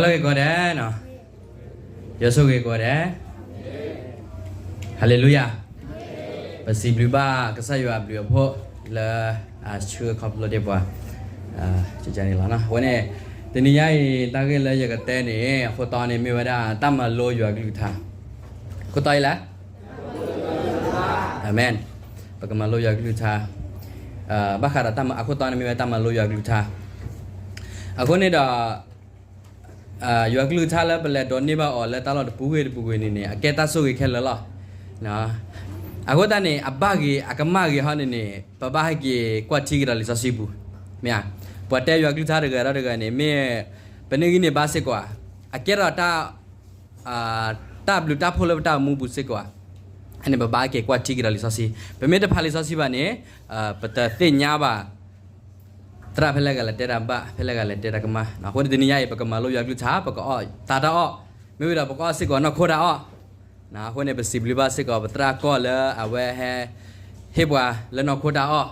လၢဂ့ၤကိးဂၤဒဲး, ယွၤဆိၣ်ဂ့ၤကိးဂၤဒဲး, ဟါလ့လူယၤ, ပစံးဘျုးဘၣ်ကစၢ်ယွၤအဘျုးအဖှိၣ်လၢ အဆှၢခီဖျိဒံးပှၤ န့ၣ်လီၤ. အဃိန့ၣ် တနံၤညါအံၤ တၢ်ဂ့ၢ်လၢယကတဲန့ၣ် အခိၣ်တီန့ၣ်မ့ၢ်ဝဲဒၣ် တၢ်မၤလိယွၤကလုၢ်ကထါ, အခိၣ်တီအံၤလဲၣ် အၤမ့ၣ်, ပကမၤလိယွၤကလုၢ်ကထါ, ဘၣ်ဃးဒီးတၢ်မၤ အခိၣ်တီန့ၣ်မ့ၢ်ဝဲတၢ်မၤလိယွၤကလုၢ်ကထါ. အဃိန့ၣ်ဒီး ယွၤကလုၢ်ကထါလၢပလဲၤဒိးန့ၢ်ဘၣ်အီၤလၢတၢ်လီၢ်တပူၤဂ့ၤတပူၤဂ့ၤန့ၣ်န့ၣ် အကဲတၢ်ဆိၣ်ဂ့ၤခဲလၢာ်လီၤ. အဃိသတးန့ၣ် အဘၣ်ဂ့ၤအကမၣ်ဂ့ၤဟီန့ၣ်န့ၣ် ပဘၣ်ဟဲက့ၤကွၢ်ထံက့ၤဒီးလံာ်စီဆှံပူၤ, မ့ၢ်ဧါ. ပှၤတဲယွၤကလုၢ်ကထါတဂၤဒီးတဂၤန့ၣ် မ့ၢ်ပန့ၢ်ဂံၢ်န့ၢ်ဘါစ့ၢ်ကီးဧါ, အကဲထီၣ်တၢ် တၢ်ဘျုးတၢ်ဖှိၣ်လၢပတၢ်အိၣ်မူပူၤစ့ၢ်ကီးဧါ, အန့ၣ်ပဘၣ်ဟဲက့ၤကွၢ်ထံက့ၤဒီးလံာ်စီဆှံ. ပမ့ၢ်တဖးလံာ်စီဆှံဘၣ်န့ၣ် ပတသ့ၣ်ညါဘၣ် သရၣ်ဖဲလဲၣ်ဂၤလဲၤတဲတၢ်ဘၣ် ဖဲလဲၣ်ဂၤလဲၤတဲတၢ်ကမၣ်. အဃိန့ၣ်တနံၤညါအံၤ ပကမၤလိယွၤကလုၢ်ကထါ ပကအီၣ်သးတၢ်အီၣ်, မ့ၢ်ဝံၤဒီးပကအီၣ်စ့ၢ်ကီးနီၢ်ခိတၢ်အီၣ်. အဃိန့ၣ် ပစံးဘျုးဘၣ်စ့ၢ်ကီး ပသရၣ်ကီၢ်လၢအဝဲဟဲ ဟ့ၣ်ပှၤလၢနီၢ်ခိတၢ်အီၣ်,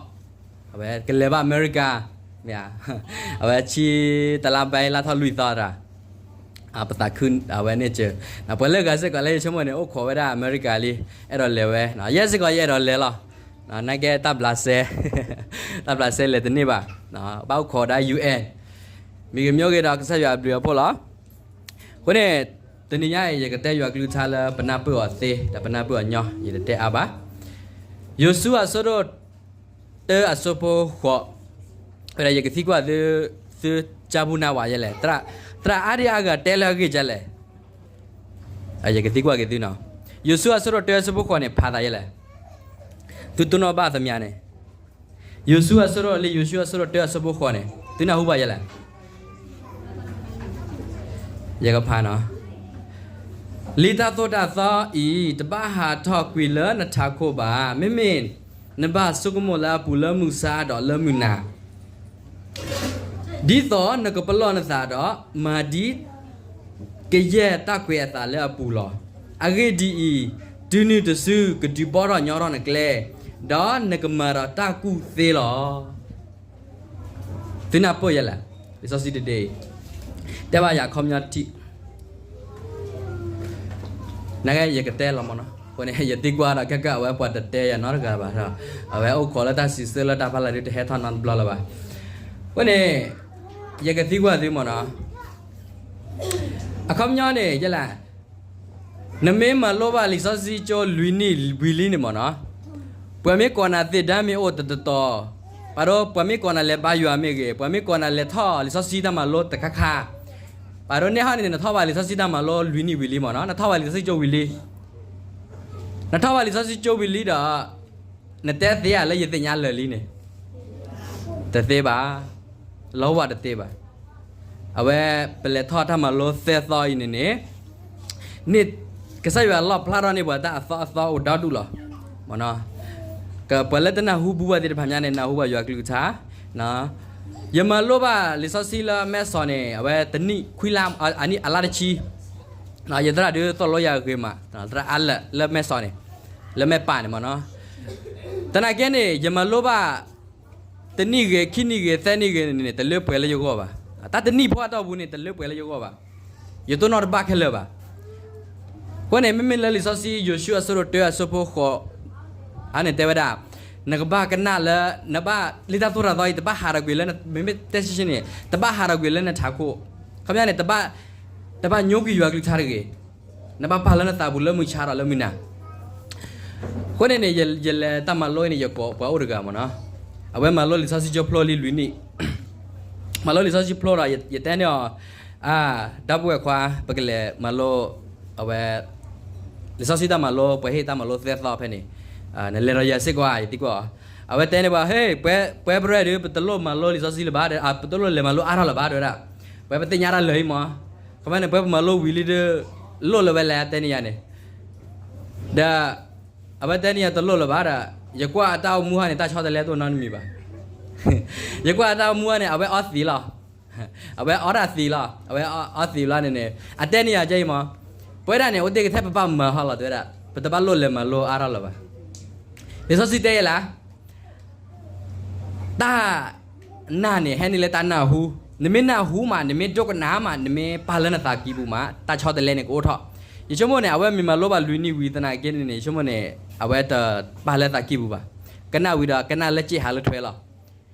အဝဲကလဲၤဘၣ်အမဲရကၤ, မ့ၢ်ဧါ, အဝဲဆံတလါဘဲလါထီၣ်လွံၢ်သီတၢ် ပသးခုအဝဲန့ၣ်စၢၤ, ပှၤလၢဂၤစ့ၢ်ကီးလၢယဆိကမိၣ်န့ၣ် အိၣ်ခိးဝဲဒၣ်အမဲရကၤလံ, အဲၣ်ဒိးလဲၤဝဲ, ယဲစ့ၢ်ကီးယအဲၣ်ဒိးလဲၤလီၤ, နာ်က့တၢ်ဘျးစဲ တၢ်ဘျးစဲလဲၤတန့ၢ်ဘၣ်, ဘၣ်အိၣ်ခိးဒၣ် ယူၣ်အဲၣ်, မ့ၢ်ဂ့ၤမ့ၢ်ဂ့ၤဒီးကစၢ်ယွၤအဘျုးအဖှိၣ်လီၤ. အဃိန့ၣ် တနံၤညါအံၤ ယကတဲယွၤကလုၢ်ကထါလၢပနၢ်ပၢၢ်အီၤသ့ ဒီးပနၢ်ပၢၢ်အီၤညီ ယတတဲအါဘၣ်. ယိၤၡူအဆၢဒိၣ် တၢအဆၢဖိဃိး, ဝဲဒၣ်ယကသံကွၢ်သု, သုကၢ်ပူၤနၢ်ဝဲယဲလဲၣ်, သရၣ်အါဒံအါဂၤတဲလၢအဂ့ၢ်ကလဲၣ်, ယကသံကွၢ်က့ၤသုနီၤ, ယိၤၡူအဆၢဒိၣ်တၢအဆၢဖိဃိးန့ၣ် ဖးသးယဲလဲၣ်, သုတိၢ်နီၣ်ဘၣ်သ့ၣ်မယၤန့ၣ်, ယိၤၡူအဆၢဒိၣ်လၢယိၤၡူအဆၢဒိၣ်တၢအဆၢဖိဃိးန့ၣ် သုနၢ်ဟူဘၣ်ယဲလဲၣ် ယကဖးနီၤ, လံာ်တၢ်သိၣ်တၢ်သီအံၤ တဘၣ်ဟးထီၣ်ကွံာ်လၢနထးခိၣ်ဘၣ်. မ့မ့ၢ်နဘၣ်ဆိကမိၣ်လၢအပူၤလၢမုၢ်ဆါဒီးလၢမုၢ်နၤ ဒ်သိးနကပလီၢ်နသးဒီး မၤဒ်ကယဲၢ်တၢ်ကွဲးအသးလၢအပူၤလီၤ. အဂ့ၢ်ဒ်အံၤ, တုၤနုၤတစုကဒုးဘီထီၣ်ညီထီၣ်နကျဲ, ဒီးနကမၤဒီးတၢ်ကူၣ်သ့လီၤ. သုနၢ်ပၢၢ်ယဲလဲၣ်, လံာ်စီဆှံတဒ့အံၤ တဲဘၣ်ယၤအခီပညီထံၣ် နာ်က့ယကတဲလီၤမးနီၤ, အဃိန့ၣ် ယသံကွၢ်ဒီးခဲကၢ်အဝဲပှၤတတဲယၤနီတဂၤဘၣ်, အဝဲအိၣ်ခိးလၢတၢ်စံးဆၢလၢတၢ်ဖးလၢဒုတဟဲထီၣ်နီတဘျီလၢၤဘၣ်. အဃိန့ၣ် ယကသံကွၢ်သုမးနီၤ, အခီပညီန့ၣ် ယဲလဲၣ်, နမ့ၢ်မၤလိဘၣ်လံာ်စီဆှံကၠိလွံၢ်နံၣ်ဝံၤလံန့ၣ်မးနီၤ, ပှၤမ့ၢ်ကိးနၤသ့ၣ်ဒါမ့ၢ်အိၣ်တတီၤ, ပှၤဒီးပှၤမ့ၢ်ကိးနၤလဲၤဘါယွၤမ့ၢ်ဂ့ၤ, ပှၤမ့ၢ်ကိးနၤလဲၤထီၣ်လံာ်စီဆှံတၢ်မၤလိတခါခါ, ပှၤဒီးန့ၣ်ဟီန့ၣ် နထီၣ်ဘၣ်လံာ်စီဆှံတၢ်မၤလိလွံၢ်နံၣ်ဝံၤလံမးနီၤ, နထီၣ်ဘၣ်လံာ်စီဆှံကၠိဝံၤလံ, နထီၣ်ဘၣ်လံာ်စီဆှံကၠိဝံၤလံဒီး နတဲသ့ဧါလၢယသ့ၣ်ညါလၢာ်လံန့ၣ်, တသ့ဘၣ်, လီၤဝဲတသ့ဘၣ်. အဝဲပလဲၤထီၣ်တၢ်မၤလိသၢသီအံၤန့ၣ်န့ၣ်, န့ၣ် ကစၢ်ယွၤလီၣ်ဖျါထီၣ်န့ၢ်ပှၤတၢ်အသီအသီအိၣ်ဒီဒူၣ်လီၤ. ပှၤလၢတနၢ်ဟူဘူးဘၣ်သ့ၣ်တဖၣ်ညါန့ၣ် နၢ်ဟူဘၣ်ယွၤကလုၢ်ကထါ, ယမၤလိဘၣ်လံာ်စီဆှံလၢမဲၢ်စီၤန့ၣ် အဝဲတနံၣ်ခွံလါ အနံၣ်အလါတဆံ, ယသရၣ်ဒုးသိၣ်လိယၤဂ့ၤမး, သရၣ်အါလၢာ်လၢမဲၢ်စီၤန့ၣ်, လၢမဲၢ်ပၢ်န့ၣ်မးနီၤ, သနာ်က့န့ၣ် ယမၤလိဘၣ် တနံၣ်ဂ့ၤ ခံနံၣ်ဂ့ၤ သၢနံၣ်ဂ့ၤန့ၣ်န့ၣ် တလၢပှဲၤလၢယဂီၢ်ဘၣ်. တၢ်တနံၣ်ဖိအတီၢ်ပူၤန့ၣ် တလၢပှဲၤလၢယဂီၢ်ဘၣ်. ယတိၢ်နီၣ်တဘၣ်ခဲလၢာ်ဘၣ်. အဃိန့ၣ် မ့မ့ၢ်လၢလံာ်စီဆှံ ယိၤၡူအဆၢဒိၣ်တၢအဆၢဖိဃိး အန့ၣ်တဲဝဲဒၣ်, နကဘၣ်ကနၣ်လၢ နဘၣ်လံာ်တၢ်သိၣ်တၢ်သီအံၤ တဘၣ်ဟးထီၣ်ကွံာ်လၢ မ့မ့ၢ်တဲဆံးဆံးန့ၣ် တဘၣ်ဟးထီၣ်ကွံာ်လၢနထးခိၣ်, ခီပညီန့ၣ် တဘၣ်ညိကွံာ်ယွၤကလုၢ်ကထါတဂ့ၤ, နဘၣ်ပာ်လၢနသးပူၤလၢမုၢ်ဆါဒီးလၢမုၢ်နၤ. အဃိန့ၣ်န့ၣ် ယလဲၤတၢ်မၤလိအံၤန့ၣ် ယကိးပှၤအိၣ်တဂၤမးနီၤ, အဝဲမၤလိလံာ်စီဆှံကၠိဖျိလံလွံၢ်နံၣ်, မၤလိလံာ်စီဆှံဖျိဒီး ယတဲန့ၢ်အီၤ, အါ, ဒီပုၢ်ဝဲၢ်ခွါ ပကလဲၤမၤလိ, အဝဲ လံာ်စီဆှံတၢ်မၤလိ ပှၤဟ့ၣ်တၢ်မၤလိသၢသီဖဲန့ၣ်, နလဲၤဒီးယၤစ့ၢ်ကီးဧါ ယသံကွၢ်အီၤ, အဝဲတဲန့ၢ်ပှၤ ဟ့ၣ်, ပှၤ ပှၤပရဲၣ်ဒုး ပတလိၣ်မၤလိလံာ်စီဆှံလၢၤဘၣ်, ပတလိၣ်လဲၤမၤလိအါထီၣ်လၢၤဘၣ် တဲဝဲဒၣ်, ပှၤပသ့ၣ်ညါတၢ်လၢာ်အံၤမး, ခီပညီန့ၣ် ပှၤပမၤလိဝံၤလံဒီး လိၣ်လၢၤဝဲလဲၣ် တဲန့ၢ်ယၤန့ၣ်, ဒီး အဝဲတဲန့ၢ်ယၤတလိၣ်လၢၤဘၣ်ဒီး, ယကွၢ်အတၢ်အိၣ်မူဟါန့ၣ် တၢ်ဆီတလဲတအိၣ်နီတမံၤဘၣ်. ယကွၢ်အတၢ်အိၣ်မူဟါန့ၣ် အဝဲအီသံးလီၤ. အဝဲအီတၢ်သံးလီၤ. အဝဲအီသံးလီၤန့ၣ်န့ၣ် အတဲန့ၢ်ယၤကဲအံၤမး, ပဝဲဒၣ်န့ၣ် အိၣ်တ့ၢ်ကထဲပဘၣ်မၤဟီလီၤ တဲဝဲဒၣ်, ပတဘၣ်လိၣ်လဲၤမၤလိအါထီၣ်လၢၤဘၣ်. လံာ်စီဆှံတဲယဲလၢ တၢ်နာ်န့ၣ် ဟဲနုာ်လၢတၢ်နၢ်ဟူ နမ့ၢ်နၢ်ဟူမး, နမ့ၢ်ဒိကနၣ်မး, နမ့ၢ်ပာ်လၢနသးကံၢ်ပူၤမး, တၢ်ဆီတလဲန့ၣ်ကအိၣ်ထီၣ်. ယဆိကမိၣ်န့ၣ် အဝဲမ့ၢ်မၤလိဘၣ်လွံၢ်နံၣ်ဝံၤသနာ်က့န့ၣ် ယဆိကမိၣ်န့ၣ် အဝဲတပာ်လၢသးကံၢ်ပူၤဘၣ်. ကနၣ်ဝံၤဒီး ကနၣ်လၢက့ၢ်ဟးလၢထွဲလီၤ.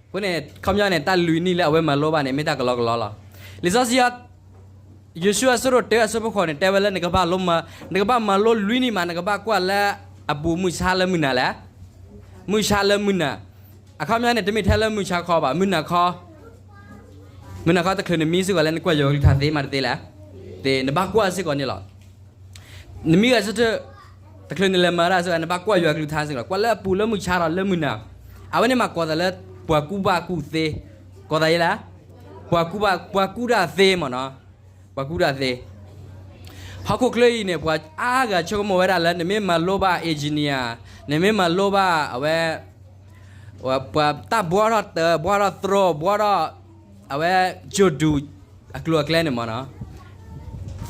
အဃိန့ၣ် ခီပညီန့ၣ် တၢ်လွံၢ်နံၣ်လၢအဝဲမၤလိဘၣ်န့ၣ် မ့ၢ်တၢ်ကလီကလီလီၤ. လံာ်စီဆှံ ယိၤၡူအဆၢဒိၣ်တၢအဆၢဖိဃိးန့ၣ် တဲဝဲလၢ နကဘၣ်မၤလိလွံၢ်နံၣ်မး, နကဘၣ်ကွၢ်လၢအပူၤ မုၢ်ဆါလၢမုၢ်နၤလဲၣ်. မုၢ်ဆါလၢမုၢ်နၤ. အခီပညီန့ၣ် တမ့ၢ်ထဲလၢမုၢ်ဆါခီဘၣ်, မုၢ်နၤခီ, မုၢ်နၤခီတချုးနမံစ့ၢ်ကီးလၢနကွၢ်ယွၤကလုၢ်ကထါသ့မးတသ့လဲၣ်. သ့, နဘၣ်ကွၢ်စ့ၢ်ကီးန့ၣ်လီၤ. နမံဂဲၤဆၢထၢၣ် တချုးနလဲၤမၤတၢ်စ့ၢ်ကီး နဘၣ်ကွၢ်ယွၤကလုၢ်ကထါစ့ၢ်ကီး, ကွၢ်လၢအပူၤလၢမုၢ်ဆါဒီးလၢမုၢ်နၤ. အဝဲန့ၣ်မးကိးသးလၢ ပှၤကူၣ်ဘၣ်ကူၣ်သ့, ကိးသးယဲလဲၣ်, ပှၤကူၣ်ဘၣ်, ပှၤကူၣ်တၢ်သ့မးနီၤ, ပှၤကူၣ်တၢ်သ့. ဟီၣ်ခိၣ်ချၢအံၤန့ၣ် ပှၤအါဂၤဆိကမိၣ်ဝဲဒၣ်လၢ နမ့ၢ်မၤလိဘၣ် engineer, နမ့ၢ်မၤလိဘၣ်အဝဲ ပှၤတၢ်ဘှီထီၣ်တၢ်, ဘှီထီၣ်သရိာ်, ဘှီထီၣ် အဝဲ ကၠိၣ်ဒူၣ် အကျိၤအကျဲန့ၣ်မးနီၤ,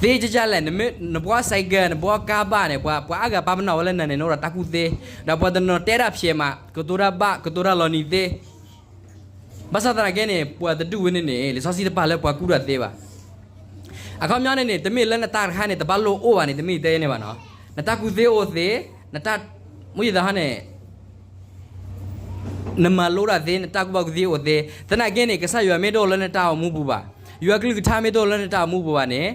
သ့ကကလဲၣ်, နဘှီစဲးကဲၤ, နဘှီကါဘၣ်န့ၣ် ပှၤအါဂၤပာ်ပနီၣ်ဝဲလၢနၤန့ၣ် နအိၣ်ဒီးတၢ်ကူၣ်သ့, ဒီးပှၤတနီၤတဲတၢ်ဖျဲးမး ကတိၤတၢ်ဘၣ် ကတိၤတၢ်လီၤနံၤသ့. ဘၣ်ဆၣ်သနာ်က့န့ၣ် ပှၤတဒူၣ်ဝဲန့ၣ်န့ၣ် လံာ်စီဆှံတပာ်လၢပှၤကူၣ်တၢ်သ့ဘၣ်. အခီပညီန့ၣ်န့ၣ် တမ့ၢ်လၢနတၢ်တခါန့ၣ် တဘၣ်လိၣ်အိၣ်ဘၣ်န့ၣ် တမ့ၢ်တဲန့ၣ်ဘၣ်နီၤ, နတၢ်ကူၣ်သ့အိၣ်သ့, နတၢ်, မ့ၢ်ယသးဟီန့ၣ် နမၤလိတၢ်သ့, နတၢ်ကူၣ်ဘၣ်ကူၣ်သ့အိၣ်သ့, သနာ်က့န့ၣ် ကစၢ်ယွၤမ့ၢ်တအိၣ်လၢနတၢ်အိၣ်မူပူၤဘၣ်, ယွၤကလုၢ်ကထါမ့ၢ်တအိၣ်လၢနတၢ်အိၣ်မူပူၤဘၣ်န့ၣ်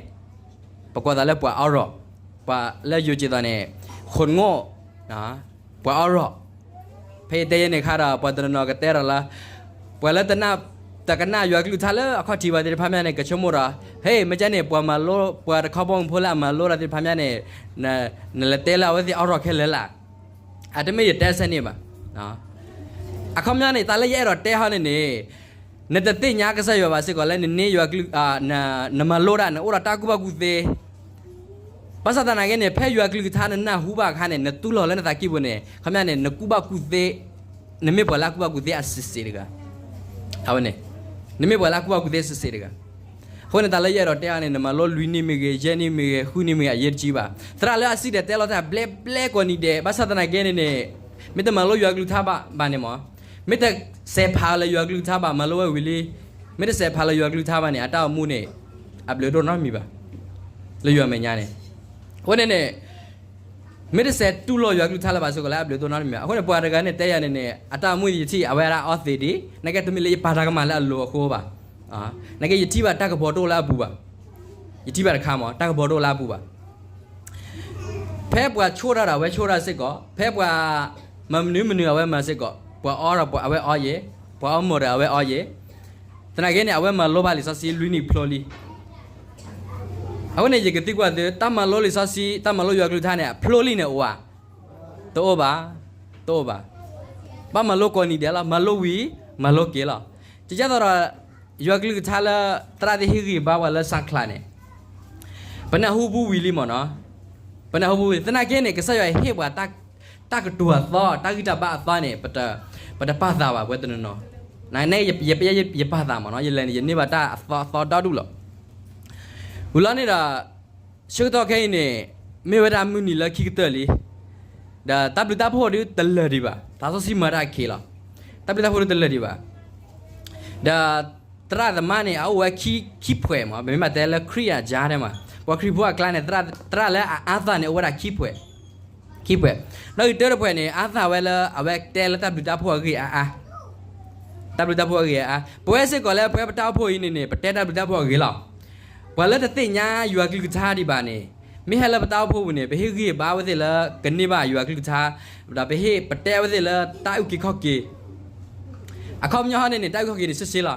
ပကိးသးလၢပှၤအီရီၣ်, ပှၤလၢယိၤက့ၤသးန့ၣ် ဃိးငိၣ်, ပှၤအီရီၣ်, ဖဲယတဲယဲန့ၣ်ခါဒီး ပှၤတနီၤနီၤကတဲဒီးလၢ ပှၤလၢတကနၣ်ယွၤကလုၢ်ကထါလၢအခီၣ်ထံးဘၣ်သ့ၣ်တဖၣ်မးန့ၣ် ကဆိကမိၣ်ဒီး ဟ့ၣ် မ့ၢ်ကဲန့ၣ် ပှၤမၤလိ ပှၤတခီဘီမုၢ်ဖိလၢအမၤလိတၢ်သ့ၣ်တဖၣ်မးန့ၣ် နလဲၤတဲလၢအဝဲသ့ၣ်အီရီၣ်ခဲလၢာ်လၢ်. အတမ့ၢ်ယတဲဆၢန့ၣ်ဘၣ်. အခီပညီန့ၣ် တၢ်လၢယအဲၣ်ဒိးတဲဟီန့ၣ်န့ၣ် နတသ့ၣ်ညါကစၢ်ယွၤဘၣ်စ့ၢ်ကီးလၢနန့ၢ်ယွၤကလုၢ်, နမၤလိတၢ် နအိၣ်ဒီးတၢ်ကူၣ်ဘၣ်ကူၣ်သ့. ဘၣ်ဆၣ်သနာ်က့န့ၣ် ဖဲယွၤကလုၢ်ကထါနနၢ်ဟူဘၣ်အခါန့ၣ် နတူၢ်လိာ်လၢနသးကံၢ်ပူၤန့ၣ် ခီပညီန့ၣ် နကူၣ်ဘၣ်ကူၣ်သ့, နမ့ၢ်ပှၤလၢအကူၣ်ဘၣ်ကူၣ်သ့အစံးစ့းတဂၤ. အဝဲန့ၣ် နမ့ၢ်ပှၤလၢအကူၣ်ဘၣ်ကူၣ်သ့စံးစ့းတဂၤ. အဃိန့ၣ် တၢ်လၢယအဲၣ်ဒိးတဲအီၤန့ၣ် နမၤလိလွံၢ်နံၣ်မ့ၢ်ဂ့ၤ, ယဲၢ်နံၣ်မ့ၢ်ဂ့ၤ, ဃုနံၣ်မ့ၢ်ဂ့ၤ အရေးတကြီးဘၣ်. သရၣ်လၢအစံၣ်တဲၤတဲလီၤတၢ်ဘျဲဘျဲကိးနံၤဒဲး ဘၣ်ဆၣ်သနာ်က့န့ၣ်န့ၣ် မ့ၢ်တမၤလိယွၤကလုၢ်ကထါဘၣ်ဘၣ်န့ၣ်မး, မ့ၢ်တစဲးဖးလၢယွၤကလုၢ်ကထါဘၣ် မၤလိဝဲဝံၤလံ, မ့ၢ်တစဲးဖးလၢယွၤကလုၢ်ကထါဘၣ်န့ၣ် အတၢ်အိၣ်မူန့ၣ် အဘျုးဒိၣ်နီတမံၤဘၣ် လၢယွၤမဲာ်ညါန့ၣ်. အဃိန့ၣ်န့ၣ် မ့ၢ်တစဲးတူၢ်လိာ်ယွၤကလုၢ်ကထါလၢၤဘၣ်စ့ၢ်ကီးလၢအဘျုးဒိၣ်နီတမံၤဘၣ်. အဃိန့ၣ် ပှၤတဂၤန့ၣ်တဲယၤန့ၣ်န့ၣ် အတၢ်အိၣ်မူယထံၣ် အဝဲဒၣ်အီသံးဒံး နာ်က့တမ့ၢ်လၢယပာ်တၢ်ကမၣ်လၢအလိၤအဃိဘၣ်. နာ်က့ယထံၣ်ဘၣ်တၢ်ကပီၤတအိၣ်လၢအပူၤဘၣ်. ယထံၣ်ဘၣ်တခါမး တၢ်ကပီၤတအိၣ်လၢအပူၤဘၣ်. ဖဲပှၤဆိၣ်တၢ်ဒီးအဝဲဆိၣ်တၢ်စ့ၢ်ကီး, ဖဲပှၤမၤမနုၤမနုၤအဝဲမၤစ့ၢ်ကီး, ပှၤအီဒီးအဝဲအီယံၤ, ပှၤအီမိာ်ဒီးအဝဲအီယံၤ, သနာ်က့န့ၣ် အဝဲမၤလိဘၣ်လံာ်စီဆှံလွံၢ်နံၣ်ဖျိလံ. အဃိန့ၣ် ယကသံကွၢ်သု, တၢ်မၤလိလံာ်စီဆှံ, တၢ်မၤလိယွၤကလုၢ်ကထါန့ၣ် အဖျိလံန့ၣ်အိၣ်ဧါ. တအိၣ်ဘၣ်, တအိၣ်ဘၣ်. ဘၣ်မၤလိကိးနံၤဒဲးလီၤ, မၤလိဝံၤ, မၤလိက့ၤလီၤ. ကကဲသိးဒီး ယွၤကလုၢ်ကထါလၢ သရၣ်သ့ၣ်ဟ့ၣ်ဂံၢ်ဘါပှၤလၢစၢခလးန့ၣ် ပနၢ်ဟူပူၤဝံၤလံမးနီၤ, ပနၢ်ဟူပူၤဝံၤ သနာ်က့န့ၣ် ကစၢ်ယွၤဟ့ၣ်ပှၤ တၢ်ကတိၤအသီ, တၢ်ဂံၢ်တၢ်ဘါအသီန့ၣ် ပတပာ်သးဘၣ် ပှၤတနီၤနီၤ, နယပာ်သးမးနီၤ, ယလဲၤန့ၣ် ယန့ၢ်ဘၣ်တၢ်အသီအသီဒီဒူၣ်လီၤ. ဝံၤလီၤန့ၣ်ဒီး ဆၢကတီၢ်ခဲအံၤန့ၣ် မ့ၢ်ဝဲဒၣ်မုၢ်နံၤလၢခံကတၢၢ်လံ, ဒီးတၢ်ဘျုးတၢ်ဖှိၣ်ဒုတလၢာ်ဒံးဘၣ်, သးစီဆှံမၤတၢ်ခံးလီၤ, တၢ်ဘျုးတၢ်ဖှိၣ်ဒုတလၢာ်ဒံးဘၣ်. ဒီးသရၣ်သမါန့ၣ် အအိၣ်ဝဲခံဖှဲးမး, ပမ့ၢ်တဲလၢခရံာ်အယါထဲမး, ပှၤခရံာ်ဖိအကျါန့ၣ် သရၣ်လၢအအါသၣ်န့ၣ် အိၣ်ဝဲဒၣ်ခံဖှဲး, ခံဖှဲး, ဒီးဂ့ၤတၢတဖှဲးန့ၣ် အါသၣ်ဝဲလၢအဝဲတဲလၢတၢ်ဘျုးတၢ်ဖှိၣ်အဂ့ၢ်အါအါ တၢ်ဘျုးတၢ်ဖှိၣ်အဂ့ၢ်အါ, ပဝဲစ့ၢ်ကီးလၢပဝဲပတၢ်အိၣ်ဖှိၣ်အံၤန့ၣ်န့ၣ် ပတဲတၢ်ဘျုးတၢ်ဖှိၣ်အဂ့ၢ်လီၤ. ပှၤလၢတသ့ၣ်ညါယွၤကလုၢ်ကထါဒံးဘၣ်န့ၣ် မ့ၢ်ဟဲလၢပတၢ်အိၣ်ဖှိၣ်ပူၤန့ၣ် ပဟ့ၣ်ဂံၢ်ဘါဝဲသ့ၣ်လၢကန့ၢ်ဘၣ်ယွၤကလုၢ်ကထါ, ဒီးပဟ့ၣ်ပတဲဝဲသ့ၣ်လၢတၢ်အုၣ်က့ၤခီၣ်က့ၤ အခီပညီဟီန့ၣ်န့ၣ် တၢ်အုၣ်က့ၤခီၣ်က့ၤန့ၣ် စ့စ့လီၤ.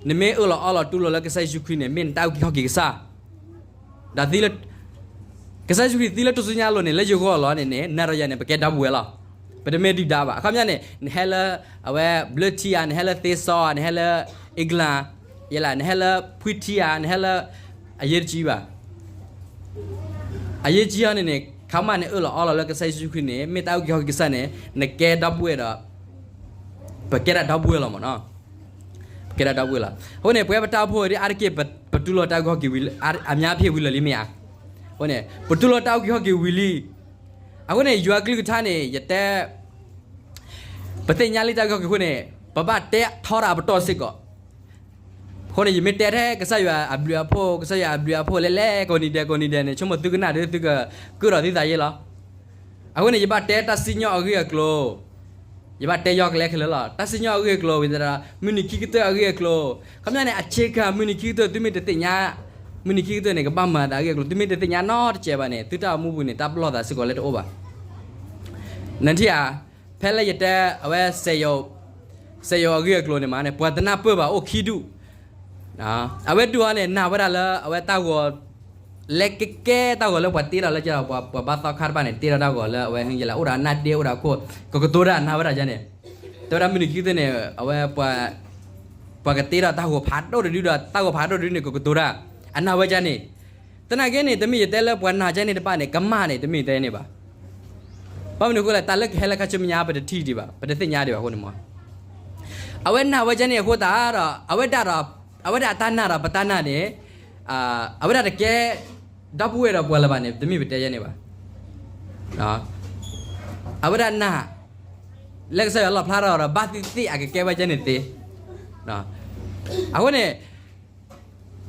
နမ့ၢ်အၢၣ်လီၤအီလီၤတူၢ်လိာ်လၢကစၢ်ယ့ၣ်ၡူးခရံာ်န့ၣ် မ့ၢ်နတၢ်အုၣ်က့ၤခီၣ်က့ၤကစၢ်, ဒီး ကစၢ်ယ့ၣ်ၡူးခရံာ်သံလၢထူၣ်စုညါအလိၤန့ၣ် လၢယဂီၢ်လီၤန့ၣ်န့ၣ် နၤဒီးယၤန့ၣ် ပကဲဒီပုၢ်ဝဲၢ်လီၤ. ပတမ့ၢ်ဒုၣ်ဒါဘၣ်. အခီပညီန့ၣ် နဟဲလၢ အဝဲ ဘျၢထံဧါ, နဟဲလၢသ့စီဧါ, နဟဲလၢ England ယဲလၢ နဟဲလၢဖှံထံဧါ, နဟဲလၢ အရေးတကြီးဘၣ်. အရေးကြီးဟီန့ၣ်န့ၣ် ခါမးနအၢၣ်လီၤအီလီၤလၢကစၢ်ယ့ၣ်ၡူးခရံာ်န့ၣ် မ့ၢ်တၢ်အုၣ်က့ၤခီၣ်က့ၤကစၢ်န့ၣ် နကဲဒီပုၢ်ဝဲၢ်ဒီး ပကဲဒၣ်ဒီပုၢ်ဝဲၢ်လီၤမးနီၤ. ပကဲဒၣ်ဒီပုၢ်ဝဲၢ်လီၤ. အဃိန့ၣ် ပဝဲပတၢ်အိၣ်ဖှိၣ်ဒ်အါတက့ၢ် ပတူၢ်လိာ်တၢ်အုၣ်က့ၤခီၣ်က့ၤဝံၤ အများဖြင့်ဝံၤလၢာ်လံမ့ၢ်ဧါ. အဃိန့ၣ် ပတူၢ်လိာ်တၢ်အုၣ်က့ၤခီၣ်က့ၤဝံၤလံ. အဃိန့ၣ် ယွၤကလုၢ်ကထါန့ၣ် ယတဲ ပသ့ၣ်ညါလံတၢ်အုၣ်က့ၤခီၣ်က့ၤအဃိန့ၣ် ပဘၣ်တဲထီဒၣ်အပတီၢ်စ့ၢ်ကီး. အဃိန့ၣ် ယမ့ၢ်တဲထဲကစၢ်ယွၤအဘျုးအဖှိၣ် ကစၢ်ယွၤအဘျုးအဖှိၣ်လဲၣ်လဲၣ် ကိးနံၤဒဲးကိးနံၤဒဲးန့ၣ် ဆိကမိၣ်သုကနၣ်ဒီး သုကကုၢ်ဒီးသုသးယ့လီၤ. အဃိန့ၣ် ယဘၣ်တဲတၢ်စံၣ်ညီၣ်အဂ့ၢ်အကျိၤ, ယဘၣ်တဲယီၤကလဲခဲလၢာ်လီၤ. တၢ်စံၣ်ညီၣ်အဂ့ၢ်အကျိၤ ဝံၤသတးဒီး မုၢ်နံၤခံကတၢၢ်အဂ့ၢ်အကျိၤ, ခီပညီန့ၣ် အဆ့ကၤ မုၢ်နံၤခံကတၢၢ် သုမ့ၢ်တသ့ၣ်ညါ, မုၢ်နံၤခံကတၢၢ်န့ၣ် ကဘၣ်မၤသးအဂ့ၢ်အကျိၤ သုမ့ၢ်တသ့ၣ်ညါနီတစဲးဘၣ်န့ၣ် သုတၢ်အိၣ်မူပူၤန့ၣ် တၢ်ပလီၢ်သးစ့ၢ်ကီးလၢတအိၣ်ဘၣ်. နထံၣ်ဧါ, ဖဲလၢယတဲအဝဲ စဲးယီၤအဂ့ၢ်အကျိၤန့ၣ်မးန့ၣ် ပှၤတနၢ်ပၢၢ်ဘၣ်အိၣ်ခံဒူၣ် အဝဲဒူၣ်အံၤန့ၣ် နာ်ဝဲဒၣ်လၢအဝဲတၢ်ဂီၤ လဲၤကဲကဲတၢ်ဂီၤလၢပှၤတ့ထီၣ်လၢ ပှၤဘါသီခါတဖၣ်န့ၣ် တ့ထီၣ်တၢ်ဂီၤလၢအဝဲဟဲယဲလၢ အိၣ်ဒီးအနၢ်ဒ့ အိၣ်ဒီးခိၣ် ကကတိၤတၢ်နာ်ဝဲဒၣ်န့ၣ်, တဲဝဲဒၣ်မုၢ်နံၤခံကတၢၢ်န့ၣ် အဝဲ ပှၤကတ့ထီၣ်တၢ်ဂီၤဖးဒိၣ်တဒုဒီး တၢ်ဂီၤဖးဒိၣ်တဒုန့ၣ် ကကတိၤတၢ် အနာ်ဝဲဒၣ်န့ၣ်. သနာ်က့န့ၣ် တမ့ၢ်ယတဲလၢပှၤနာ်ကဲန့ၣ်တဖၣ်န့ၣ် ကမၣ်န့ၣ် တမ့ၢ်တဲန့ၣ်ဘၣ်. ဘၣ်မနုၤအဃိလဲၣ် တၢ်လၢကဟဲလၢခါဆူမဲာ်ညါ ပတထံၣ်ဒံးဘၣ် ပတသ့ၣ်ညါဒံးဘၣ်အဃိန့ၣ်မး အဝဲနာ်ဝဲဒၣ်န့ၣ်အဃိသတးဒီး အဝဲဒၣ်ဒီး အဝဲဒၣ်အတၢ်နာ်ဒီးပတၢ်နာ်န့ၣ် အဝဲဒၣ်တကဲ ဒီပုၢ်ဝဲၢ်ဒီးပှၤလၢၤဘၣ်န့ၣ် တမ့ၢ်ပတဲယဲန့ၣ်ဘၣ်. အဝဲဒၣ်နာ် လၢကစၢ်ယွၤလီၣ်ဖျါထီၣ်ဒီး ဘၣ်သ့ၣ်သ့ၣ်အကကဲဝဲဒၣ်န့ၣ်သ့. အဃိန့ၣ်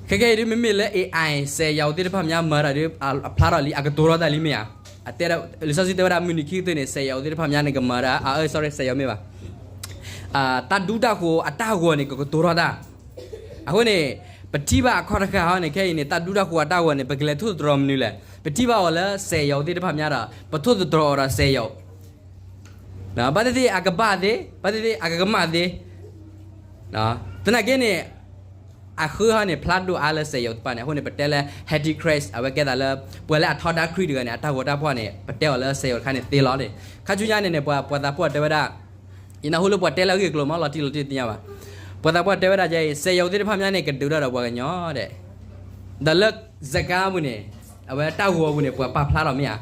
ခဲကဲအံၤဒ်မ့မ့ၢ်လၢ AI စဲးယီၤသ့ၣ်တဖၣ်မးမၤတၢ်ဒီး အဖျါထီၣ်လံ အကတိၤထီၣ်တၢ်လံမ့ၢ်ဧါ. အတဲ လံာ်စီဆှံတဲဝဲဒၣ်မုၢ်နံၤခံကတၢၢ်န့ၣ် စဲးယီၤသ့ၣ်တဖၣ်မးန့ၣ် ကမၤတၢ် အ sorry စဲးယီၤမ့ၢ်ဘၣ် တၢ်ဒူတၢ်ဃိၤအတၢ်ဂီၤန့ၣ် ကကတိၤထီၣ်တၢ်. အဃိန့ၣ် ပထံၣ်ဘၣ်အခီၣ်တဃာ်ဟီန့ၣ် ခဲအံၤန့ၣ် တၢ်ဒူတၢ်ဃိၤအတၢ်ဂီၤန့ၣ် ပကလဲၤထိၣ်သတြီၤမနုၤလဲၣ်. ပထံၣ်ဘၣ်အီၤလၢစဲးယီၤသ့ၣ်တဖၣ်မးဒီး ပထိၣ်သတြီၤအီၤဒီးစဲးယီၤ ဘၣ်သ့ၣ်သ့ၣ်အကဘၣ်သ့, ဘၣ်သ့ၣ်သ့ၣ်အကကမၣ်သ့. သနာ်က့န့ၣ် အဃၢဟီန့ၣ် ဖျါဒိၣ်အါလၢစဲးယီၤတဖၣ်န့ၣ် အဃိန့ၣ် ပတဲလၢ Antichrist အဝဲကဲသးလၢ ပှၤလၢအထီဒါခရံာ်တဂၤန့ၣ် အတၢ်ဂီၤတၢ်ဖီၣ်န့ၣ် ပတဲအီၤလၢစဲးယီၤတခါန့ၣ်သ့လီၤန့ၣ်. ခါဆူညါန့ၣ်န့ၣ် ပှၤ ပှၤသးပှၢ်တဲဝဲဒၣ် ယနၢ်ဟူလၢပှၤတဲလၢအဂ့ၢ်အကျိၤမး လီၤတံၢ်လီၤတံၢ်တသ့ၣ်ညါဘၣ်. ပှၤသးပှၢ်တဲဝဲဒၣ်ကဲအံၤ စဲးယီၤသ့ၣ်တဖၣ်မးန့ၣ် ကဒုးတၢ်ဒီးပှၤကညီဒဲး ဒီးလၢ စကါပူၤန့ၣ် အဝဲတၢ်ဂီၤပူၤန့ၣ် ပှၤပာ်ဖျါထီၣ်မ့ၢ်ဧါ.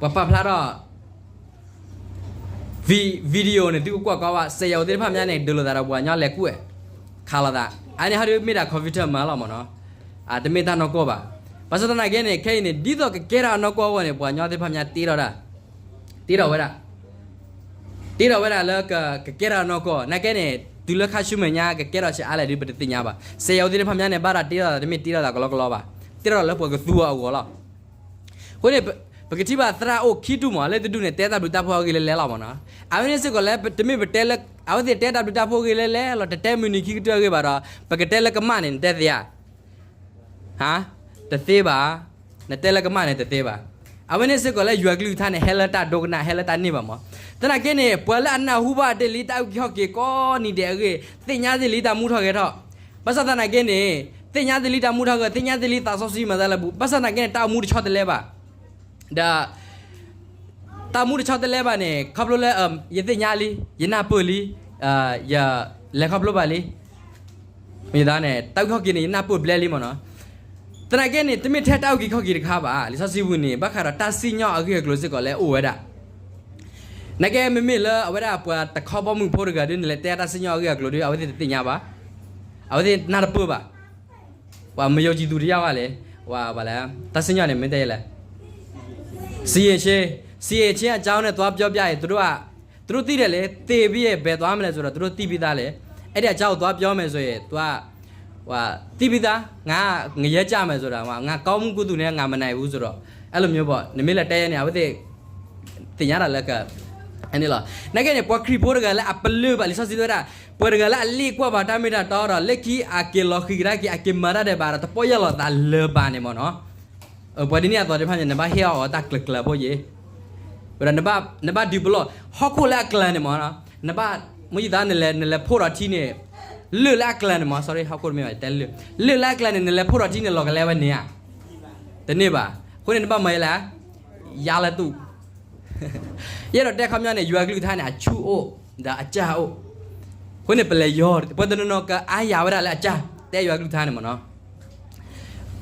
ပှၤပာ်ဖျါထီၣ် video န့ၣ် သုကကွၢ်ကီဘၣ် စဲးယီၤသ့ၣ်တဖၣ်မးန့ၣ် ဒုးလိာ်သးဒီးပှၤကညီလဲၤကွဲး ခးလိာ်သး. အန့ၣ်ဟီဒုးမ့ၢ်ဒၣ် computer မၤလီၤမ့ၢ်နီၤ. တမ့ၢ်တၢ်နီၢ်ကီၢ်ဘၣ်. ဘၣ်ဆၣ်သနာ်က့န့ၣ် ခဲအံၤန့ၣ် ဒ်သိးကကဲထီၣ်အနီၢ်ကီၢ်အဂီၢ်န့ၣ် ပှၤကညီသ့ၣ်တဖၣ်မးတ့ထီၣ်ဒၣ် တ့ထီၣ်ဝဲဒၣ် တ့ထီၣ်ဝဲဒၣ်လၢကကဲထီၣ်နီၢ်ကီၢ် နာ်က့န့ၣ် တုၤလၢခါဆူမဲာ်ညါ ကကဲထီၣ်ဆံးအါလဲၣ်ဒုးပတသ့ၣ်ညါဘၣ်. စဲးယီၤသ့ၣ်တဖၣ်မးန့ၣ် ဘၣ်တၢ်တ့ထီၣ်သး တမ့ၢ်တ့ထီၣ်သးကလီကလီဘၣ်. တ့ထီၣ်လၢပှၤကသူအီၤအဂီၢ်လီၤ. အဃိန့ၣ် ပကထံၣ်ဘၣ်သရၣ်အိၣ်ခံတူၢ်မး လၢတဒူၣ်န့ၣ် တဲတၢ်ဘျုးတၢ်ဖှိၣ်အဂ့ၢ်လၢလဲၤလီၤမ့ၢ်နီၤ. အဝဲန့ၣ်စ့ၢ်ကီးလၢ တမ့ၢ်ပတဲလၢ အဝဲသ့ၣ်တဲတၢ်ဘျုးတၢ်ဖှိၣ်အဂ့ၢ်လၢလဲၤလီၤ တတဲမုၢ်နံၤခံကတၢၢ်အဂ့ၢ်ဘၣ်ဒီး ပကတဲလၢကမၣ်န့ၣ် နတဲသ့ဧါ. ဟါ, တသ့ဘၣ်. နတဲလၢကမၣ်န့ၣ်တသ့ဘၣ်. အဝဲန့ၣ်စ့ၢ်ကီးလၢယွၤကလုၢ်ကထါန့ၣ် ဟဲလၢတၢ်ဒိကနၣ် ဟဲလၢတၢ်န့ၢ်ဘၣ်မး. သနာ်က့န့ၣ် ပှၤလၢအနၢ်ဟူဘၣ်တ့ၢ်လံတၢ်အုၣ်က့ၤခီၣ်က့ၤကိးနံၤဒဲးအဂ့ၢ် သ့ၣ်ညါတ့ၢ်လံတၢ်မူထီၣ်ဂဲၤထီၣ်. ဘၣ်ဆၣ်သနာ်က့န့ၣ် သ့ၣ်ညါတ့ၢ်လံတၢ်မူထီၣ်ဂဲၤ သ့ၣ်ညါတ့ၢ်လံသးစီဆှံမၤသးလၢပူၤ ဘၣ်ဆၣ်သနာ်က့န့ၣ် တၢ်အိၣ်မူတဆီတလဲဘၣ်. ဒီး တၢ်အိၣ်မူတဆီတလဲဘၣ်န့ၣ် ခီဖျိလၢ ယသ့ၣ်ညါလံ ယနၢ်ပၢၢ်လံ ယလဲၤခီဖျိဘၣ်လံ မ့ၢ်သးန့ၣ် တၢ်အုၣ်က့ၤခီၣ်က့ၤန့ၣ် ယနၢ်ပၢၢ်ဘျဲလံမ့ၢ်နီၤ. သနာ်က့န့ၣ် တမ့ၢ်ထဲတၢ်အုၣ်က့ၤခီၣ်က့ၤတခါဘၣ် လံာ်စီဆှံပူၤန့ၣ် ဘၣ်ဃးဒီးတၢ်စံၣ်ညီၣ်အဂ့ၢ်အကျိၤစ့ၢ်ကီးလၢအိၣ်ဝဲဒၣ်. နာ်က့မ့မ့ၢ်လၢအဝဲဒၣ်ပှၤတခီဘီမုၢ်ဖိတဂၤဒ်န့ၣ် လဲၤတဲတၢ်စံၣ်ညီၣ်အဂ့ၢ်အကျိၤဒီး အဝဲသ့ၣ်တသ့ၣ်ညါဘၣ်. အဝဲသ့ၣ်နၢ်တပၢၢ်ဘၣ် ပှၤမယုံကြည်သူတယောက်လဲၣ် ပှၤလဲၣ် တၢ်စံၣ်ညီၣ်န့ၣ် မ့ၢ်တဲလဲၣ် စီရင်ချင်း စီရင်ချင်းအကြောင်းနဲ့ သွားပြောပြရင် သူတို့က သူတို့သိတယ်လေ သေပြီးရင် ဘယ်သွားမလဲဆိုတော့ သူတို့သိပြီးသားလေ အဲ့ဒီအကြောင်းကို သွားပြောမယ်ဆိုရင် သူက သိပြီးသား ငါ ငရဲကျမယ်ဆိုတာ ငါကောင်းမှုကုသိုလ်နဲ့ ငါမနိုင်ဘူးဆိုတော့ အဲ့လိုမျိုးပေါ့ နမ့ၢ်လဲၤတဲယဲန့ၣ် အဝဲသ့ၣ် သ့ၣ်ညါတၢ်လၢက န့ၣ်လီၤ. နာ်က့န့ၣ် ပှၤခရံာ်ဖိတဂၤလၢအပလၢၢ်ဘၣ် လံာ်စီဆှံတဲဝဲဒၣ် ပှၤတဂၤလၢအလ့ၣ်ကွၢ်ဘၣ်တၢ်မ့ၢ်တၢ်တီဒီး လၢခံအက့ၤလီၤဃံၤကဒါက့ၤ အက့ၤမၤတၢ်ဒဲးဘးဒီး တပီၢ်ယၢ်လီၤသးလၢၤဘၣ်န့ၣ်မ့ၢ်နီၤ. ပှၤဒ်န့ၣ်အသိးတဖၣ်န့ၣ် နဘၣ်ဟ့ၣ်အီၤတၢ်ကျၢၤကျၢၤဖိယ့ၤ ဝဲဒၣ် နဘၣ်ဒုးပလီၢ် ဟီၣ်ခိၣ်လၢအကျၢၤန့ၣ်မ့ၢ်နီၤ. နဘၣ် မ့ၢ်ယသး နလဲၤ နလဲၤဖှိၣ်ဒီးထံန့ၣ် လၢၢ်လၢအကျၢၤန့ၣ်မ့ၢ် sorry ဟီၣ်ခိၣ်တမ့ၢ်ဘၣ် တဲလၢၢ် လၢၢ်လၢအကျၢၤန့ၣ် နလဲၤဖှိၣ်ဒီးထံန့ၣ် လီၤကလဲဝဲန့ၣ်ဧါ တန့ၢ်ဘၣ်. အဃိန့ၣ် နဘၣ်မၤယဲလဲၣ် ယါလၢတူၢ် ယအဲၣ်ဒိးတဲခီပညီန့ၣ် ယွၤကလုၢ်ကထါန့ၣ် အဆူၣ်အိၣ် ဒီးအစၢ်အိၣ်. အဃိန့ၣ် ပလဲၤယီၤ ပှၤတနီၤနီၤကအါယၤဝဲဒၣ်လၢအစၢ် တဲယွၤကလုၢ်ကထါန့ၣ်မ့ၢ်နီၤ.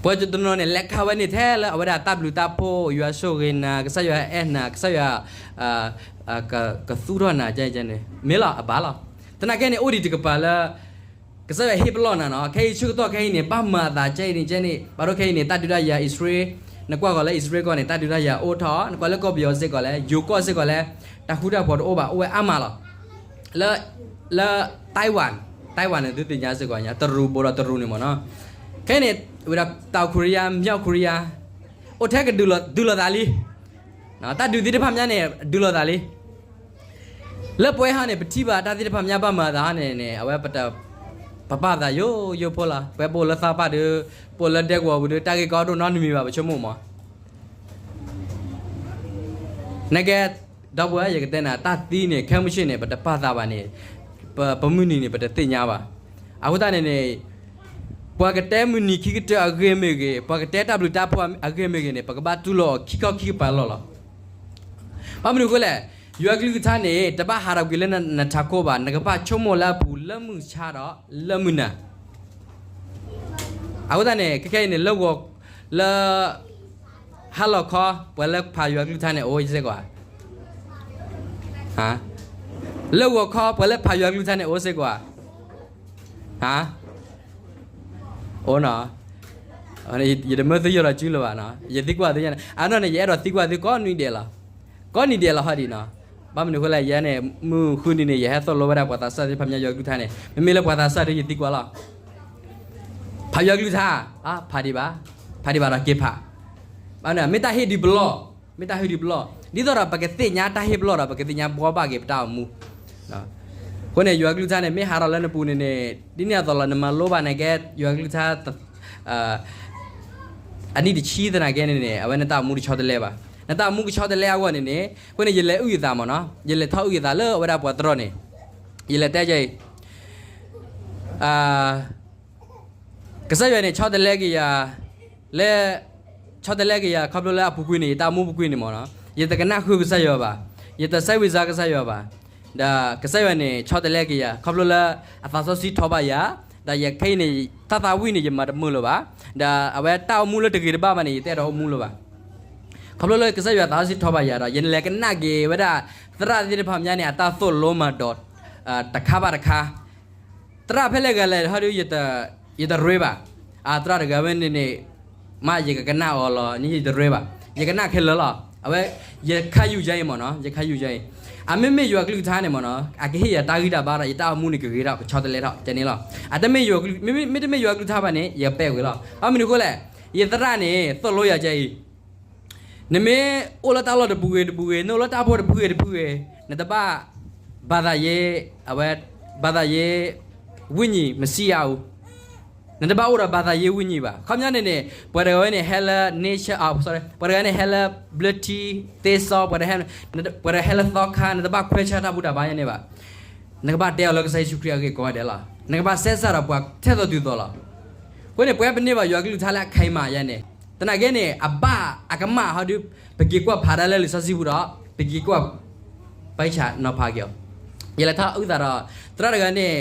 ပှၤတနီၤနီၤန့ၣ် လဲၤခးဝဲန့ၣ်ထဲလၢအဝဲဒၣ်တၢ်ဘျုးတၢ်ဖှိၣ် ယွၤဆိၣ်ဂ့ၤနၤ ကစၢ်ယွၤအဲၣ်နၤ ကစၢ်ယွၤ ကသူၣ်ထီၣ်နၤ ကဲန့ၣ် မ့ၢ်လီၤ အဘၣ်လီၤ. သနာ်က့န့ၣ် အိၣ်ဒံးတကပၤလၢ ကစၢ်ယွၤဟ့ၣ်ပလီၢ်နၤနီၤ ခဲအံၤဆၢကတီၢ်ခဲအံၤန့ၣ် ဘၣ်မၤအသးကဲအံၤန့ၣ်ကဲန့ၣ် ဘၣ်ဒိခဲအံၤန့ၣ် တၢ်ဒုးတၢ်ယၤအံၣ်စရ့လး နကွၢ်ဃီၤလၢအံၣ်စရ့လးကီၢ်န့ၣ် တၢ်ဒုးတၢ်ယၤအိၣ်ထီၣ် နကွၢ်လၢကီၢ်ပယီၤစ့ၢ်ကီးလဲၣ် ယိၤကီၢ်စ့ၢ်ကီးလဲၣ် တၢ်ဃူတၢ်ဖိးတအိၣ်ဘၣ် အိၣ်ဝဲအါမးလီၤ. လၢ လၢ Taiwan တၢ်ဝဲန့ၣ်သုသ့ၣ်ညါစ့ၢ်ကီးညါ တရူးဘူးဒီးတရူးန့ၣ်မ့ၢ်နီၤ. ခဲအံၤန့ၣ် ဝဲဒၣ် တောင်ကိုရီးယား မြောက်ကိုရီးယား အိၣ်ထဲကဒုးလိာ်သးလံ. တၢ်ဒုးသ့ၣ်တဖၣ်မးန့ၣ် ဒုးလိာ်သးလံ. လၢပဝဲဟီန့ၣ် ပထံၣ်ဘၣ်တၢ်သ့ၣ်တဖၣ်မးဘၣ်မၤသးဟီန့ၣ်န့ၣ် အဝဲပ ပပာ်သးယိယိဖိလီၤ. ပဝဲပအိၣ်လၢသီပၢ်ဒီး ပအိၣ်လၢဒဲကဝီၤပူၤဒီး တၢ်ဂ့ၢ်ကီဒိၣ်နီတမံၤဘၣ် ပဆိကမိၣ်မး. နကဲ ဒီပုၢ်ဝဲၢ် ယကတဲနၤ တၢ်သံန့ၣ် ခဲမုၢ်ဆ့ၣ်န့ၣ် ပတပာ်သးဘၣ်န့ၣ် ပ ပမုၢ်နံၤန့ၣ် ပတသ့ၣ်ညါဘၣ်. အဃိသတးန့ၣ်န့ၣ် ပှၤကတဲမုၢ်နံၤခံကတၢၢ်အဂ့ၢ်မ့ၢ်ဂ့ၤ, ပှၤကတဲတၢ်ဘျုးတၢ်ဖှိၣ်အဂ့ၢ်မ့ၢ်ဂ့ၤန့ၣ် ပကဘၣ်တူၢ်လိာ်အီၤခံခီခံကပၤလီၢ်လီၤ. ဘၣ်မနုၤအဃိလဲၣ်, ယွၤကလုၢ်ကထါန့ၣ် တဘၣ်ဟးထီၣ်ကွံာ်လၢနထးခိၣ်ဘၣ်, နကဘၣ်ဆိကမိၣ်လၢအပူၤလၢမုၢ်ဆါဒီးလၢမုၢ်နၤ. အဃိသတးန့ၣ် ခဲခဲအံၤန့ၣ် လၢဂီၤ လၢ ဟါလီၤခီ ပှၤလၢဖးယွၤကလုၢ်ကထါန့ၣ် အိၣ်စ့ၢ်ကီးဧါ. လၢဂီၤခီ ပှၤလၢဖးယွၤကလုၢ်ကထါန့ၣ် အိၣ်စ့ၢ်ကီးဧါ. အိၣ်နီၤ. ယတမၢသုယိာ်ဒီးစုလၢၤဘၣ်နီၤ, ယသံကွၢ်သုညါန့ၣ် အနီၢ်န့ၣ် ယအဲၣ်ဒိးသံကွၢ်သုကိးနွံဒဲးလီၤ. ကိးနွံဒဲးလီၤဟီဒံးနီၤ. ဘၣ်မနုၤအဃိလဲၣ်, ယဲန့ၣ် မုၢ်ဃုနံၤန့ၣ် ယဟဲသိၣ်လိဝဲဒၣ်ပှၤသးစၢ်သ့ၣ်တဖၣ်မးယွၤကလုၢ်ကထါန့ၣ်, မ့မ့ၢ်လၢပှၤသးစၢ်ဒီးယသံကွၢ်လီၤ. ဖးယွၤကလုၢ်ကထါ, ဖးဒံးဘၣ်, ဖးဒံးဘၣ်ဒီးက့ၤဖး. မ့ၢ်တၢ်ဟ့ၣ်ဒုးပလီၢ်, မ့ၢ်တၢ်ဟ့ၣ်ဒုးပလီၢ်, ဒ်သိးဒီးပကသ့ၣ်ညါတၢ်ဟ့ၣ်ပလီၢ်ဒီး ပကသ့ၣ်ညါဘှီဘၣ်က့ၤပတၢ်အိၣ်မူ. အဃိန့ၣ် ယွၤကလုၢ်ကထါန့ၣ် မ့ၢ်ဟးထီၣ်လၢနပူၤန့ၣ်န့ၣ် ဒ်န့ၣ်အသိးလီၤ, နမၤလိဘၣ်န့ၣ်ကဲ ယွၤကလုၢ်ကထါ အနံၣ်တဆံသနာ်က့န့ၣ်န့ၣ် အဝဲနတၢ်အိၣ်မူတဆီတလဲဘၣ်. နတၢ်အိၣ်မူကဆီတလဲအဂီၢ်န့ၣ်န့ၣ်, အဃိန့ၣ် ယလဲၤအုၣ်ယသးမ့ၢ်နီၤ, ယလဲၤထီၣ်အုၣ်ယသးလၢအဝဲဒၣ်ပှၤတြီန့ၣ်, ယလဲၤတဲယဲအံၤ ကစၢ်ယွၤန့ၣ် ဆီတလဲက့ၤယၤ, လၢ ဆီတလဲက့ၤယၤ ခီဖျိလၢအပူၤကွံာ်န့ၣ် ယတၢ်အိၣ်မူပူၤကွံာ်န့ၣ်မ့ၢ်နီၤ, ယတကနၣ်ဃုာ်ကစၢ်ယွၤဘၣ်, ယတစဲးဝံၤစါကစၢ်ယွၤဘၣ်. ဒီးကစၢ်ယွၤန့ၣ် ဆီတလဲက့ၤယၤ ခီဖျိလၢအသးစီဆှံထီဘၣ်ယၤ, ဒီးယခဲအံၤန့ၣ် တၢ်သးဝံၣ်န့ၣ် ယမၤတမုာ်လၢၤဘၣ်, ဒီးအဝဲတၢ်အိၣ်မူလၢတဂ့ၤတဘၣ်ဘၣ်န့ၣ် ယတအဲၣ်ဒိးအိၣ်မူလၢၤဘၣ်. ခီဖျိလၢကစၢ်ယွၤသးစီဆှံထီဘၣ်ယၤဒီး ယလဲၤကနၣ်က့ၤဝဲဒၣ် သရၣ်သ့ၣ်တဖၣ်မးန့ၣ် အတၢ်သိၣ်လိမၤဒိး တခါဘၣ်တခါ သရၣ်ဖဲလဲၣ်ဂၤလဲၣ်ဟီဒီး ယတရ့ဘၣ်. သရၣ်တဂၤဝဲန့ၣ်န့ၣ် မ့ၢ်ယကကနၣ်အီၤလီၤန့ၣ် ယတရ့ဘၣ်. ယကနၣ်ခဲလၢာ်လီၤ. အဝဲ ယခါယူၤယဲအံၤမ့ၢ်နီၤ, ယခါယူၤယဲအံၤ, အမ့မ့ၢ်ယွၤကလုၢ်ကထါန့ၣ်မ့ၢ်နီၤ, အကဟ့ၣ်ယၤတၢ်ဂံၢ်တၢ်ဘါဒီး ယတၢ်အိၣ်မူန့ၣ်ကဂ့ၤထီၣ် ကဆီတလဲထီၣ်ကဲန့ၣ်လီၤ. အတမ့ၢ်ယွၤကလုၢ်, မ့မ့ၢ်တမ့ၢ်ယွၤကလုၢ်ကထါဘၣ်န့ၣ် ယပဲာ်ကွံာ်လီၤ. ဘၣ်မနုၤအဃိလဲၣ်, ယသရၣ်န့ၣ် သိၣ်လိယၤကဲအံၤ နမ့ၢ်အိၣ်လၢတၢ်လီၢ်တပူၤဂ့ၤတပူၤဂ့ၤ, နအိၣ်လၢတၢ်အိၣ်ဖှိၣ်တပူၤဂ့ၤတပူၤဂ့ၤ, နတဘၣ် ဘာသာရေး, အဝဲ ဘာသာရေး ဝိညာဉ်မရှိရဘူး. နတဘၣ်အိၣ်ဒီး ဘာသာရေးဝိညာဉ် ဘၣ်. ခီပညီန့ၣ်န့ၣ် ပှၤတဂၤဝဲန့ၣ် ဟဲလၢ nature, ပှၤတဂၤန့ၣ် ဟဲလၢ ဘျၢထံ သ့စီ, ပှၤတဂၤဟဲလၢသီခါ, နတဘၣ်ခွဲးဆၢတၢ်ဘူၣ်တၢ်ဘါယဲန့ၣ်ဘၣ်. နကဘၣ်တဲအီၤလၢကစၢ်ယ့ၣ်ၡူးခရံာ်အဂ့ၢ်ကိးဂၤဒဲးလီၤ. နကဘၣ်စဲးစးဒီးပှၤထဲသိးတုၤသိးလီၤ. အဃိန့ၣ် ပဝဲပန့ၢ်ဘၣ်ယွၤကလုၢ်ကထါလၢအခဲအံၤမးယဲန့ၣ်, သနာ်က့န့ၣ် အဘၣ်အကမၣ်ဟီဒီး ပက့ၤကွၢ်ဖးဒၣ်လၢလံာ်စီဆှံပူၤဒီး ပက့ၤကွၢ် ဘၣ်ဆၣ်နီၤဖးက့ၤအီၤ. ယလဲၤထီၣ်အုၣ်သးဒီး သရၣ်တဂၤန့ၣ်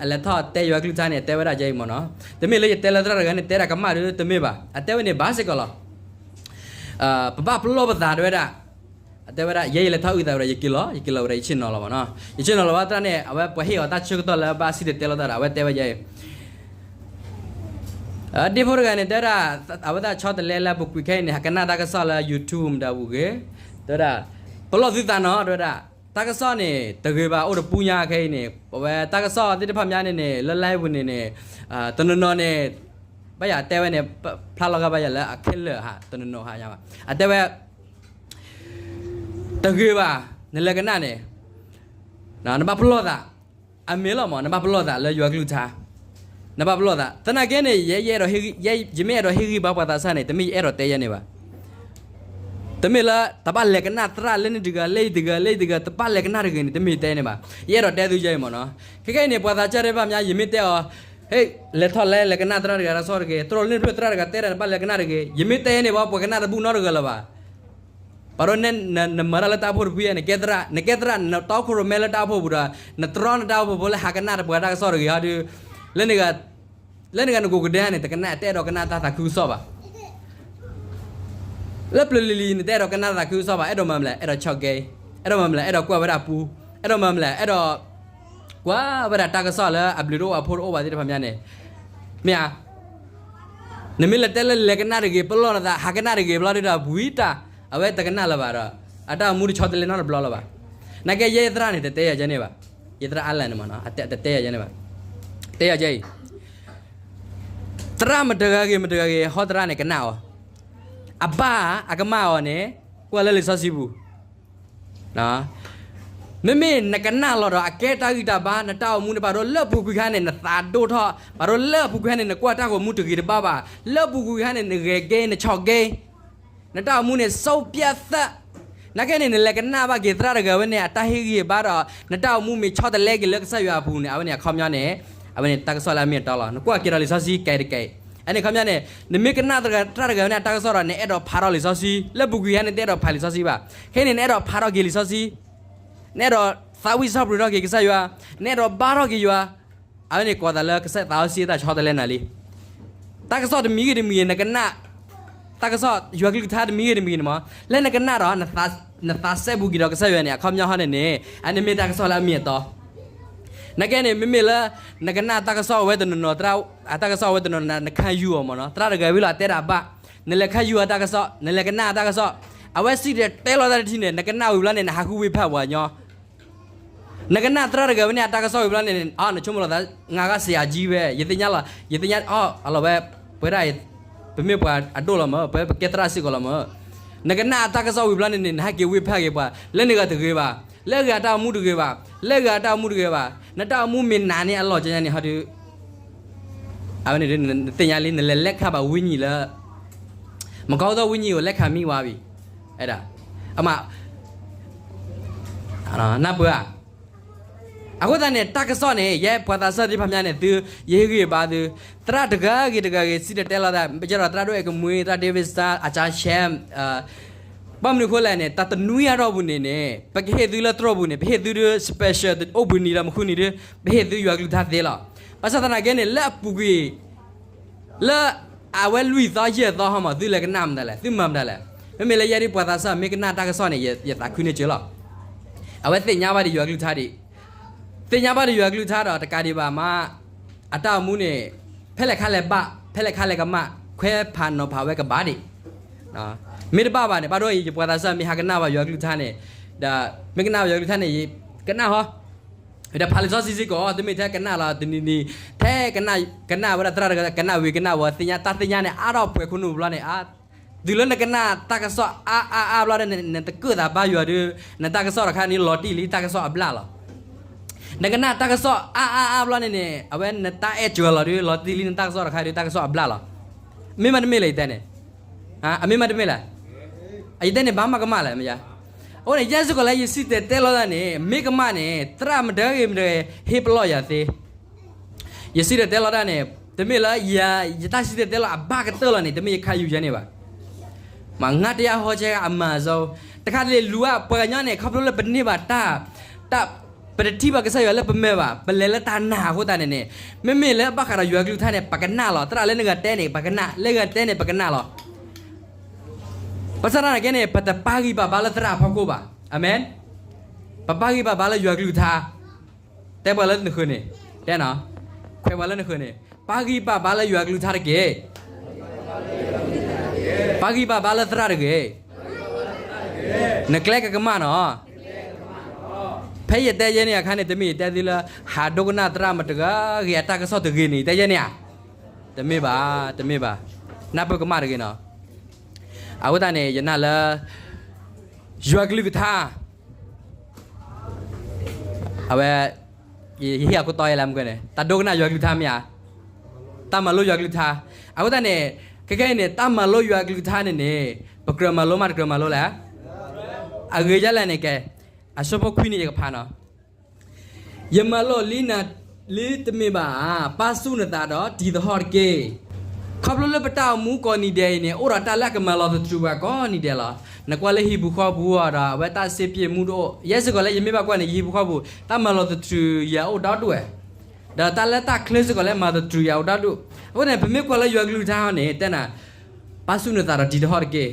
အလဲၤထီၣ်တဲယွၤကလုၢ်ကထါန့ၣ် တဲဝဲဒၣ်ကဲအံၤမ့ၢ်နီၤ, တမ့ၢ်လၢယတဲလၢသရၣ်တဂၤန့ၣ် တဲဒၣ်ကမၣ်ဒီးတမ့ၢ်ဘၣ်, အတဲဝဲန့ၣ်ဘၣ်စ့ၢ်ကီးလီၤ. ပဘၣ်ပလီၢ်ပသးတဲဝဲဒၣ်, အတဲဝဲဒၣ် ယဲယလဲၤထီၣ်အုၣ်သးဝဲဒီး ယက့ၤလီၤ, ယက့ၤလီၤဝဲဒီး ယဆ့ၣ်နီၤလီၤမ့ၢ်နီၤ, ယဆ့ၣ်နီၤလီၤဝဲသရၣ်န့ၣ် အဝဲပှၤဟ့ၣ်အီၤတၢ်ဆၢကတီၢ်လၢဘၣ်စံၣ်တဲၤတဲ လီၤသးဒီး အဝဲတဲဝဲယဲအံၤ ဒ့ဖိတဂၤန့ၣ် တဲဝဲဒၣ် အဝဲသ့ၣ်ဆီတလဲလၢပူၤကွံာ်ခဲအံၤန့ၣ် ဟးကနၣ်တၢ်ကစီၣ်လၢ YouTube မတၤပူၤဂ့ၤ, တဲဝဲဒၣ် ပလီၢ်သုသးနီၤ တဲဝဲဒၣ်, တၢ်ကစီၣ်န့ၣ် တဂ့ၤဘၣ် အိၣ်တပူညါခဲအံၤန့ၣ် ပဝဲတၢ်ကစီၣ်သ့ၣ်တဖၣ်မးန့ၣ်န့ၣ် လၢ live ပူၤန့ၣ်န့ၣ် တနီၤနီၤန့ၣ် ဘၣ်ယၤတဲဝဲန့ၣ် ဖျါလီၤဂာ်ဘၣ်ယၤလၢအခဲလၢာ်ဧါ တနီၤနီၤဧါညါဘၣ် အတဲဝဲ တဂ့ၤဘၣ်, နလဲၤကနၣ်န့ၣ် နဘၣ်ပလီၢ်သး, အမ့ၢ်လီၤမး နဘၣ်ပလီၢ်သးလၢယွၤကလုၢ်ကထါ, နဘၣ်ပလီၢ်သး, သနာ်က့န့ၣ် ယမ့ၢ်အဲၣ်ဒိးဟ့ၣ်ဂံၢ်ဘါပှၤသးစၢ်န့ၣ် တမ့ၢ်ယအဲၣ်ဒိးတဲယဲန့ၣ်ဘၣ်, တမ့ၢ်လၢ တဘၣ်လဲၤကနၣ်သရၣ်လၢန့ၣ်တဂၤ လၢအံၤတဂၤ လၢအံၤတဂၤ တဘၣ်လဲၤကနၣ်တဂ့ၤန့ၣ် တမ့ၢ်ယတဲန့ၣ်ဘၣ်, ယအဲၣ်ဒိးတဲသုယဲအံၤမ့ၢ်နီၤ, ခဲခဲအံၤန့ၣ် ပှၤသးစၢ်သ့ၣ်တဖၣ်မး ယမ့ၢ်တဲအီၤ ဟ့ၣ် လဲၤထီၣ်လဲၤ လဲၤကနၣ်သရၣ်တဂၤတၢ်ကစီၣ်တဂ့ၤ, တြီလၢန့ၣ်ဖျၢၣ်သရၣ်တဂၤတဲဒၣ် တဘၣ်လဲၤကနၣ်တဂ့ၤ, ယမ့ၢ်တဲယဲန့ၣ်ဘၣ် ပှၤကနၣ်တဘူၣ်နီတဂၤလၢၤဘၣ် ပှၤဒီး နမၤတၢ်လၢတၢ်အိၣ်ဖှိၣ်တဖုယဲန့ၣ် နကဲသရၣ် နကဲသရၣ် နတီခိၣ်ရိၣ်မဲလၢတၢ်အိၣ်ဖှိၣ်ပူၤဒီး နတြီနတၢ်အိၣ်ဖှိၣ်ဖိလၢဟးကနၣ်တပှၤတၢ်ကစီၣ်တဂ့ၤဟီဒီး လၢ လၢနဂၤနကိးကဒဲန့ၣ် တကနၣ် တအဲၣ်ဒိးကနၣ်တၢ်သးခုကစီၣ်ဘၣ်, လၢပျၢၤလံၤလံၤ နတအဲၣ်ဒိးကနၣ်တၢ်သးခုကစီၣ်ဘၣ်, အဲၣ်ဒိးမၤမလဲၣ်, အဲၣ်ဒိးဆီၣ်ကဲ, အဲၣ်ဒိးမၤမလဲၣ်, အဲၣ်ဒိးကွၢ်ဝဲဒၣ်ပူ, အဲၣ်ဒိးမၤမလဲၣ်, အဲၣ်ဒိး ကွၢ်ဝဲဒၣ်တၢ်ကစီၣ်လၢအဘျုးတအိၣ်အဖှိၣ်တအိၣ်ဘၣ်သ့ၣ်တဖၣ်မးန့ၣ်, မ့ၢ်ဧါ နမ့ၢ်လဲၤတဲလၢလဲၤကနၣ်တဂ့ၤ ပလီၢ်နသး ဟးကနၣ်တဂ့ၤ ဘျီဒုဒီးဝံၤတၢ် အဝဲတကနၣ်လၢၤဘၣ်ဒီး အတၢ်အိၣ်မူတဆီတလဲနီတဘျီလၢၤဘၣ်. နာ်က့ ယဲယသရၣ်န့ၣ် တတဲယၤကဲန့ၣ်ဘၣ်. ယသရၣ်အါလၢ်န့ၣ်မ့ၢ်နီၤ တတဲယၤကဲန့ၣ်ဘၣ်. တဲယၤကဲအံၤ, သရၣ်မတဂၤဂ့ၤမတဂၤဂ့ၤ ဟီသရၣ်န့ၣ်ကနၣ်အီၤ, အဘၣ်အကမၣ်အီၤန့ၣ် ကွၢ်လၢလံာ်စီဆှံပူၤ. မ့မ့ၢ်နကနၣ်လီၤဒီး အကဲတၢ်ဂံၢ်တၢ်ဘါ နတၢ်အိၣ်မူန့ၣ် ပာ်ဒိၣ်လၢအပူၤကွံာ်ခါန့ၣ် နသးဒိၣ်ထီၣ်, ပာ်ဒိၣ်လၢအပူၤကွံာ်ခါန့ၣ် နကွၢ်တၢ်ဂီၤမူတဂ့ၤတဘၣ်ဘၣ်, လၢအပူၤကွံာ်ခါန့ၣ် နဂဲၤကဲ နဆီၣ်ကဲ နတၢ်အိၣ်မူန့ၣ် စိပျက်သး, နာ်က့န့ၣ် နလဲၤကနၣ်ဘၣ်က့ၤသရၣ်တဂၤဝဲန့ၣ် အတၢ်ဟ့ၣ်ဂံၢ်ဟ့ၣ်ဘါဒီး နတၢ်အိၣ်မူမ့ၢ်ဆီတလဲက့ၤလၢကစၢ်ယွၤအပူၤန့ၣ် အဝဲန့ၣ်အခီပညီန့ၣ် အဝဲန့ၣ်တၢ်ကစီၣ်လၢအမ့ၢ်အတီလီၤ. နကွၢ်က့ၤဒီးလံာ်စီဆှံကဲတကဲအံၤ, အန့ၣ်အခီပညီန့ၣ် နမ့ၢ်ကနၣ်သရၣ်တဂၤဝဲန့ၣ် အတၢ်ကစီၣ်ဒီး နအဲၣ်ဒိးဖးထီၣ်လံာ်စီဆှံ, လၢပူၤကွံာ်ခါန့ၣ် တအဲၣ်ဒိးဖးလံာ်စီဆှံဘၣ်. ခဲအံၤန့ၣ် နအဲၣ်ဒိးဖးထီၣ်က့ၤလံာ်စီဆှံ, နအဲၣ်ဒိးသးဝံၣ်စံးထီၣ်ပတြၢၤထီၣ်က့ၤကစၢ်ယွၤ, နအဲၣ်ဒိးဘါထီၣ်က့ၤယွၤ, အဝဲန့ၣ်ကိးသးလၢကစၢ်သးစီဆှံတၢ်ဆီတလဲနၤလံ. တၢ်ကစီၣ်တမံၤဂ့ၤတမံၤဂ့ၤ နကနၣ်, တၢ်ကစီၣ်ယွၤကလုၢ်ကထါတမံၤဂ့ၤတမံၤဂ့ၤန့ၣ်မး လၢနကနၣ်ဒီး နသးစဲဘူးက့ၤဒီးကစၢ်ယွၤန့ၣ် အခီပညီဟီန့ၣ်န့ၣ် အန့ၣ်မ့ၢ်တၢ်ကစီၣ်လၢအမ့ၢ်အတီ. နာ်က့န့ၣ် မ့မ့ၢ်လၢ နကနၣ်တၢ်ကစီၣ်ဝဲတနီၤနီၤ တၢ်ကစီၣ်ဝဲတနီၤနီၤ နခါယူၤအီၤမးနီၤ သရၣ်တဂၤဝံၤလီၤ အတဲဒၣ်ဘၣ်, နလဲၤခါယူၤအတၢ်ကစီၣ် နလဲၤကနၣ်အတၢ်ကစီၣ်, အဝဲစံၣ်တဲၤတဲလီၤတၢ်တထံၣ်န့ၣ် နကနၣ်ဝံၤဘျီန့ၣ် နဟးဃုဝ့ၢ်ဖးပှၤညီ နကနၣ်သရၣ်တဂၤဝဲန့ၣ် အတၢ်ကစီၣ်ဝံၤဘျီန့ၣ် နဆိကမိၣ်လီၤသး ငါကစၢ်ယွၤကဲဝဲ ယသ့ၣ်ညါလီၤ ယသ့ၣ်ညါအီၤ အလီၤဝဲ ပဝဲဒၣ် ပမ့ၢ်ပှၤအဒိၣ်လီၤမး ပဝဲပကဲသရၣ်စ့ၢ်ကီးလီၤမး. နကနၣ်အတၢ်ကစီၣ်ဝံၤဘျီန့ၣ်န့ၣ် နဟဲက့ၤဝ့ၢ်ဖးက့ၤပှၤ လၢန့ၣ်ဂၤတဂ့ၤဘၣ်, လၢအဂၤအတၢ်အိၣ်မူတဂ့ၤဘၣ်, လၢအဂၤအတၢ်အိၣ်မူတဂ့ၤဘၣ်, နတၢ်အိၣ်မူမ့ၢ်နးန့ၢ်အလီၢ်ကညါန့ၣ်ဟီဒီး အဝဲန့ၣ် နသ့ၣ်ညါလံ နလဲၤလဲၤခါဘၣ်ဝိညာဉ်လၢ မကီသီဝိညာဉ်အိၣ်လဲၤခါမံဝါဘံၣ်, အဲဒၣ် အမ နၢ်ပၢၢ်ဧါ. အဃိသတးန့ၣ် တၢ်ကစီၣ်န့ၣ် ယဲပှၤသးစၢ်သ့ၣ်တဖၣ်မးန့ၣ် သု ယဟ့ၣ်ဂံၢ်ဘါသု, သရၣ်တဂၤဂ့ၤတဂၤဂ့ၤ စံၣ်တဲၤတဲလီၤသး ကဲဒီးသရၣ်ဒိၣ်အဲၣ်ကမှံ သရၣ် David Star အကၠါ Sham ဘၣ်မနုၤအဃိလဲၣ်န့ၣ် တၢ်တနွံအတီၢ်ပူၤန့ၣ်န့ၣ် ပကဟ့ၣ်သုလၢတြီၢ်ပူၤန့ၣ် ပဟ့ၣ်သုဒ် special အိၣ်ဘှံးနံၤဒီးမုၢ်ဃုနံၤဒ် ပဟ့ၣ်သုယွၤကလုၢ်ကထါသ့လီၤ. ဘၣ်ဆၣ်သနာ်က့န့ၣ် လၢအပူၤကွံာ် လၢအဝဲလွံၢ်သီယဲၢ်သီဟီမး သုလဲၤကနၣ်မတၤလဲၣ် သုမၤမတၤလဲၣ်. မ့မ့ၢ်လၢယဲဒ်ပှၤသးစၢ် မ့ၢ်ကနၣ်တၢ်ကစီၣ်န့ၣ် ယသးခုန့ၢ်စၢၤလီၤ. အဝဲသ့ၣ်ညါဘၣ်ဒီးယွၤကလုၢ်ကထါဒံး, သ့ၣ်ညါဘၣ်ဒီးယွၤကလုၢ်ကထါဒီးတကးဒံးဘၣ်မး အတၢ်အိၣ်မူန့ၣ် ဖဲလဲၣ်ခါလဲၣ်ဘၣ် ဖဲလဲၣ်ခါလဲၣ်ကမၣ် ခွဲးဖးနီၤဖးဝဲကဘၣ်ဒံး. မ့ၢ်တဘၣ်ဘၣ်န့ၣ် ဘၣ်ဒိယပှၤသးစၢ် မ့ၢ်ဟးကနၣ်ဘၣ်ယွၤကလုၢ်ကထါန့ၣ် ဒီး မ့ၢ်ကနၣ်ဘၣ်ယွၤကလုၢ်ကထါန့ၣ် ယကနၣ်ဟီ ဒီးဖးလံာ်စီဆှံစ့ၢ်ကီး တမ့ၢ်ထဲကနၣ်လီၤတနံၤနံၤ ထဲကနၣ်ဝဲဒၣ်သရၣ်တဂၤ ကနၣ်ဝံၤကနၣ်ဝီၤ သ့ၣ်ညါတၢ်သ့ၣ်ညါန့ၣ် အါထီၣ်ပှဲၤခိၣ်နူာ်ဘျီန့ၣ် တုၤလၢနကနၣ်တၢ်ကစီၣ်အါအါအါဘျီဒီး နတကၢၣ်သးဘါယွၤဒီး နတၢ်ကစီၣ်တခါန့ၣ် လီၤတံၢ်လံတၢ်ကစီၣ်အဘျၣ်လီၤ. နကနၣ်တၢ်ကစီၣ်အါအါအါဘျီန့ၣ်န့ၣ် အဝဲနတၢ်အဲၣ်စၢၤလီၤဒီး လီၤတံၢ်လံနတၢ်ကစီၣ်တခါဒီး တၢ်ကစီၣ်အဘျၣ်လီၤ. မ့ၢ်မတမ့ၢ်လဲၣ်ယတဲန့ၣ် အမ့ၢ်မတမ့ၢ်လဲၣ်. ယတဲန့ၣ် ဘၣ်မးကမၣ်လဲၣ်မယါ. အဃိန့ၣ် ယဲစ့ၢ်ကီးလၢယစံၣ်တဲၤတဲလီၤသးန့ၣ် မ့ၢ်ကမၣ်န့ၣ် သရၣ်မတဂၤဂ့ၤမတဂၤဂ့ၤ ဟ့ၣ်ပလီၢ်ယၤသ့. ယစံၣ်တဲၤတဲလီၤတၢ်န့ၣ် တမ့ၢ်လၢ ယတၢ်စံၣ်တဲၤတဲလီၤအဘၣ်ကတၢၢ်လီၤန့ၣ် တမ့ၢ်ယခါယူၤယဲန့ၣ်ဘၣ်. မ့ၢ်ငါတယၢ်ဟီဆဲအမၤအစီ တခါတလေလူၤဧါ ပှၤကညီန့ၣ် ခီဖျိလၢပန့ၢ်ဘၣ်တၢ် တၢ် ပတထံၣ်ဘၣ်ကစၢ်ယွၤလၢပမဲာ်ဘၣ် ပလဲၤလၢတၢ်နာ်အဃိသတးန့ၣ်န့ၣ် မ့မ့ၢ်လၢဘၣ်ဃးဒီးယွၤကလုၢ်ကထါန့ၣ် ပကနၣ်လီၤ. သရၣ်လၢနဂၤတဲန့ၣ် ပကနၣ် လၢဂၤတဲန့ၣ် ပကနၣ်လီၤ. ဘၣ်ဆၣ်သနာ်က့န့ၣ် ပတပာ်ဂံၢ်ပာ်ဘါလၢသရၣ်အဖီခိၣ်ဘၣ်. အၤမ့ၣ်. ပပာ်ဂံၢ်ပာ်ဘါလၢယွၤကလုၢ်ကထါ တဲပှၤလၢနဃၢၤန့ၣ် တဲနီၤ ခွဲးပှၤလၢနဃၢၤန့ၣ် ပာ်ဂံၢ်ပာ်ဘါလၢယွၤကလုၢ်ကထါတက့ၢ်. ပာ်ဂံၢ်ပာ်ဘါလၢသရၣ်တဂ့ၤ. နကျဲကကမၣ်နီၤ. ဖဲယတဲယဲန့ၣ်အခါန့ၣ် တမ့ၢ်ယတဲသုလၢ ဟးဒိကနၣ်သရၣ်မတဂၤဂ့ၤ အတၢ်ကစီၣ်တဂ့ၤန့ၣ် ယတဲယဲန့ၣ်ဧါ. တမ့ၢ်ဘၣ် တမ့ၢ်ဘၣ်. နၢ်ပၢၢ်ကမၣ်တဂ့ၤနီၤ. အဃိသတးန့ၣ် ယနာ်လၢ ယွၤကလုၢ်ကထါ အဝဲ ယဟ့ၣ်အခိၣ်တီယဲလၢမုၢ်ကန့ၣ် တၢ်ဒိကနၣ်ယွၤကလုၢ်ကထါမ့ၢ်ဧါ. တၢ်မၤလိယွၤကလုၢ်ကထါ. အဃိသတးန့ၣ် ခဲခဲအံၤန့ၣ် တၢ်မၤလိယွၤကလုၢ်ကထါန့ၣ်န့ၣ် ပကြၢးမၤလိမး တကြၢးမၤလိလဲၣ်. အဂ့ၤဒ်လဲၣ်န့ၣ်ကဲ အဆၢဖိခွံန့ၣ် ယကဖးနီၤ. ယမၤလိလံနၤလံတမ့ၢ်ဘၣ်ဧါ. ပာ်ဆူၣ်နသးဒီးတံၤသဟီၣ်တက့ၢ်. ခီဖျိလၢပတၢ်အိၣ်မူကိးနံၤဒဲးအံၤန့ၣ် အိၣ်ဒီးတၢ်လၢအကမၤလီၤသတြူာ်ပှၤကိးနံၤဒဲးလီၤ. နကွၢ်လၢဟံၣ်ပူၤဃီပူၤအီၤဒီး အဝဲတၢ်စ့ပျ့ၢ်မူတအိၣ် ယဲစ့ၢ်ကီးလၢယမ့ၢ်ဘၣ်ကွၢ်န့ၣ် ယဟံၣ်ပူၤဃီပူၤ တၢ်မၤလီၤသတြူာ်ယၤအိၣ်ဒီဒူၣ်ဝဲ ဒီးတၢ်လၢတၢ်ချၢစ့ၢ်ကီးလၢမၤသတြူာ်ယၤအိၣ်ဒီဒူၣ်. အဃိန့ၣ် ပမ့ၢ်ကွၢ်လၢယွၤကလုၢ်ကထါန့ၣ် တဲနၤ ပာ်ဆူၣ်နသးဒီးတံၤသဟီၣ်တက့ၢ်.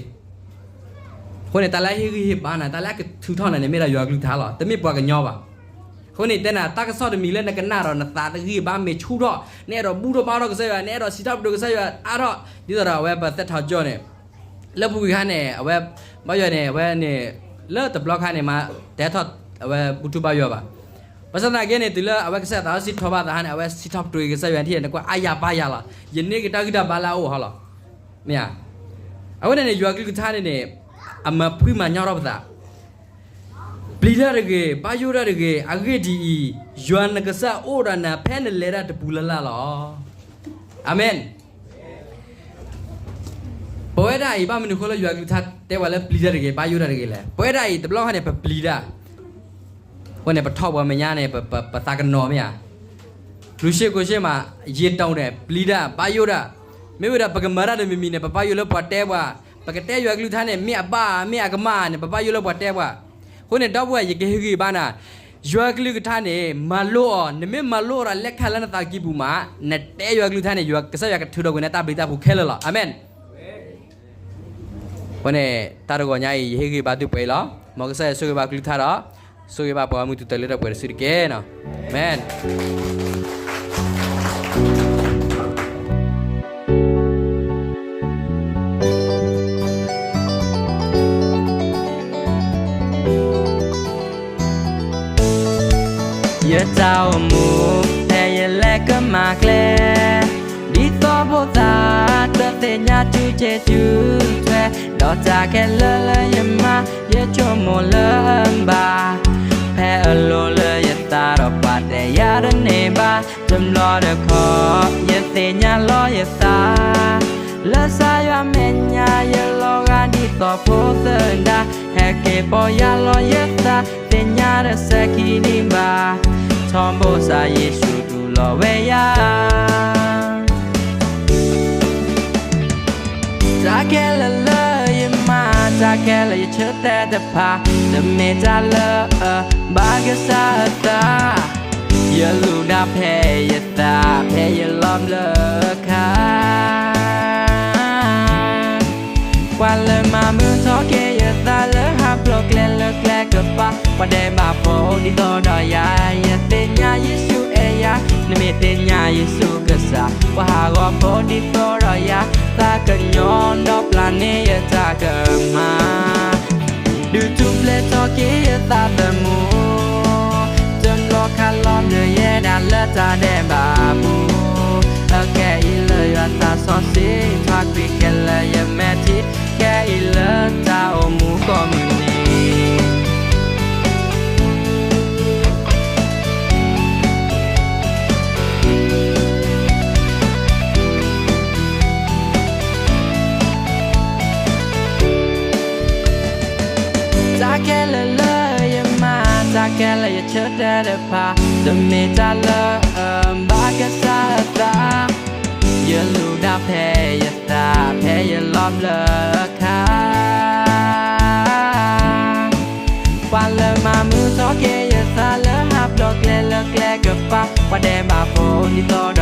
အဃိန့ၣ် တၢ်လၢအဟ့ၣ်ဂံၢ်ဟ့ၣ်ဘါနၤ တၢ်လၢအကထုးထီၣ်နၤန့ၣ် မ့ၢ်ဒၣ်ယွၤကလုၢ်ကထါလီၤ. တမ့ၢ်ပှၤကညီဘၣ်. အဃိန့ၣ် တဲနၤ တၢ်ကစီၣ်တမံၤလၢနကနၣ်ဒီး နသးတဂံၢ်ဘါမ့ၢ်ဆူၣ်ထီၣ် နအဲၣ်ဒိးဘူၣ်ထီၣ်ဘါထီၣ်ကစၢ်ယွၤ နအဲၣ်ဒိးစံးထီၣ်ပတြၢၤကစၢ်ယွၤအါထီၣ် ဒ်သိးဒီးအဝဲပသဲထီၣ်ကၠီန့ၣ် လၢပူၤကွံာ်ခါန့ၣ် အဝဲ ဘါယွၤန့ၣ် အဝဲန့ၣ် လၢတဘျီခါန့ၣ်မး တဟဲထီၣ် အဝဲဘူၣ်ထီၣ်ဘါယွၤဘၣ်. ဘၣ်ဆၣ်သနာ်က့န့ၣ် တုၤလၢအဝဲကစၢ်ယွၤသးစီဆှံထီၣ်ဘၣ်သးဟါန့ၣ် အဝဲစံးထီၣ်ပတြၢၤက့ၤကစၢ်ယွၤထံၣ်န့ၣ် နကွၢ်အါယၤပါယၤလီၤ. ယန့ၢ်က့ၤတၢ်ဂံၢ်တၢ်ဘါလၢအအိၣ်ဟီလီၤ. မ့ၢ်ဧါ. အဃိန့ၣ်န့ၣ် ယွၤကလုၢ်ကထါန့ၣ်န့ၣ် အမၤဖှံမၤညီထီၣ်ပသး ပျံၤတၢ်တဂ့ၤ, ဘၣ်ယိၣ်တၢ်တဂ့ၤ. အဂ့ၢ်ဒ်အံၤ, ယွၤနကစၢ်အိၣ်ဒီးနၤ ဖဲနလဲၤတၢ်တပူၤလၢ်လၢ်လီၤ. အၤမ့ၣ်. ပဝဲဒၣ်အံၤ ဘၣ်မနုၤအဃိလၢယွၤကလုၢ်ကထါတဲပှၤလၢပျံၤတၢ်တဂ့ၤ, ဘၣ်ယိၣ်တၢ်တဂ့ၤလဲၣ်. ပဝဲဒၣ်အံၤ တဘျီခါန့ၣ် ပပျံၤတၢ်, အဃိန့ၣ် ပထီၣ်ပှၤမဲာ်ညါန့ၣ် ပသးကနီၤမ့ၢ်ဧါ. လူၤရှ့ကိးရှ့မး, ယံာ်တီၤန့ၣ် ပျံၤတၢ်, ဘၣ်ယိၣ်တၢ်. မ့ၢ်ဝံၤဒီး ပကမၤတၢ်တမံၤမံၤန့ၣ် ပဘၣ်ယိၣ်လၢပှၤတဲပှၤ, ပကတဲယွၤကလုၢ်ကထါန့ၣ် မ့ၢ်အဘၣ်ဧါ မ့ၢ်အကမၣ်ဧါန့ၣ် ပဘၣ်ယိၣ်လၢပှၤတဲပှၤ. အဃိန့ၣ် ဒီပုၢ်ဝဲၢ် ယကဟ့ၣ်ဂံၢ်ဘါနၤ, ယွၤကလုၢ်ကထါန့ၣ် မၤလိအီၤ, နမ့ၢ်မၤလိအီၤဒီး လဲၤခးလၢနသးကံၢ်ပူၤမး, နတဲယွၤကလုၢ်ကထါန့ၣ် ယွၤကစၢ်ယွၤကထုးထီၣ်ကွံာ်နၤတၢ်ဘျုးတၢ်ဖှိၣ်ခဲလၢာ်လီၤ. အၤမ့ၣ်. အဃိန့ၣ် တၢ်တဂီၤညါအံၤ ယဟ့ၣ်ဂံၢ်ဘါသုပှဲၤအံၤလီၤ. မ်ကစၢ်ယွၤဆိၣ်ဂ့ၤဘၣ်ကလုၢ်ကထါဒီး ဆိၣ်ဂ့ၤဘၣ်ပှၤဂီၢ်မုၢ်တုၤတၢၤလၢတၢ်ပှဲၤတစုတက့ၢ်. အၤမ့ၣ်. ယတၢ်အိၣ်မူ ဖဲယလဲၤကမၤကျဲ, ဒ်သိးဖိသၣ် တသ့ၣ်ညါတုၤဆဲးတုၤထွဲ, ဒီးတၢ်ခဲလၢာ်လၢယမၤ ယဆိကမိၣ်လၢဘၣ်, ဖဲအလိၤလၢယသးဒီးပှၤတဲယၤတန့ၢ်ဘၣ်, တဘျီတခီၣ် ယသ့ၣ်ညါလီၤယသး လၢကစၢ်ယွၤမဲာ်ညါ ယလီၤဂာ်ဒ်သိးဖိသဒါ, ဟဲက့ၤပီၢ်ယၤလီၤယသး သ့ၣ်ညါတစဲးခံဒံးဘၣ်, ထီဘိကစၢ်ယ့ၣ်ၡူးတူၢ်လိာ်ဝဲယၤ. တၢ်ခဲလၢာ်လၢယမၤ, တၢ်ခဲလၢာ်ယဆၢတဲာ်တဖၣ်, တမ့ၢ်တၢ်လၢအဘၣ်ကစၢ်အသး, ယလူၤဒၣ်ဖဲယသး ဖဲယလီၤဘျၢခါ ပှၤလၢမၤမုာ်ထီၣ်က့ၤယသးလၢဟးဖျိးကျဲလၢကျဲကပၤ, ပှၤဒဲးဘးဖိဒ်သိးဒီးယၤ, ယသ့ၣ်ညါယ့ၣ်ၡူးအဲၣ်ယၤ, နမ့ၢ်သ့ၣ်ညါယ့ၣ်ၡူးကစၢ်, ပှၤဟးဂီၤဖိဒ်သိးဒီးယၤ, သးကညီၤဒီးပျၢ်န့ၢ်ယတၢ်ကမၣ် ဒုးထူၣ်ဖျဲးထီၣ်က့ၤယသးသမူ, တဘျီခါလီၤဘျၢယဲဒၣ်လၢတၢ်ဒဲးဘးအပူၤ, အခဲအံၤလၢယွၤသးစီဆှံ ထွါကွံာ်ခဲလၢာ်ယမဲာ်ထံ, ခဲအံၤလၢတၢ်အိၣ်မူကိးမုၢ်နံၤ တၢ်ခဲလၢာ်လၢယမၤ, တၢ်ခဲလၢာ်ယဆၢတဲာ်တဖၣ်, တမ့ၢ်တၢ်လၢအဘၣ်ကစၢ်အသး, ယလူၤဒၣ်ဖဲယသး ဖဲယလီၤဘျၢခါ ပှၤလၢမၤမုာ်ထီၣ်က့ၤယသးလၢဟးဖျိးကျဲလၢကျဲကပၤ, ပှၤဒဲးဘးဖိဒ်သိး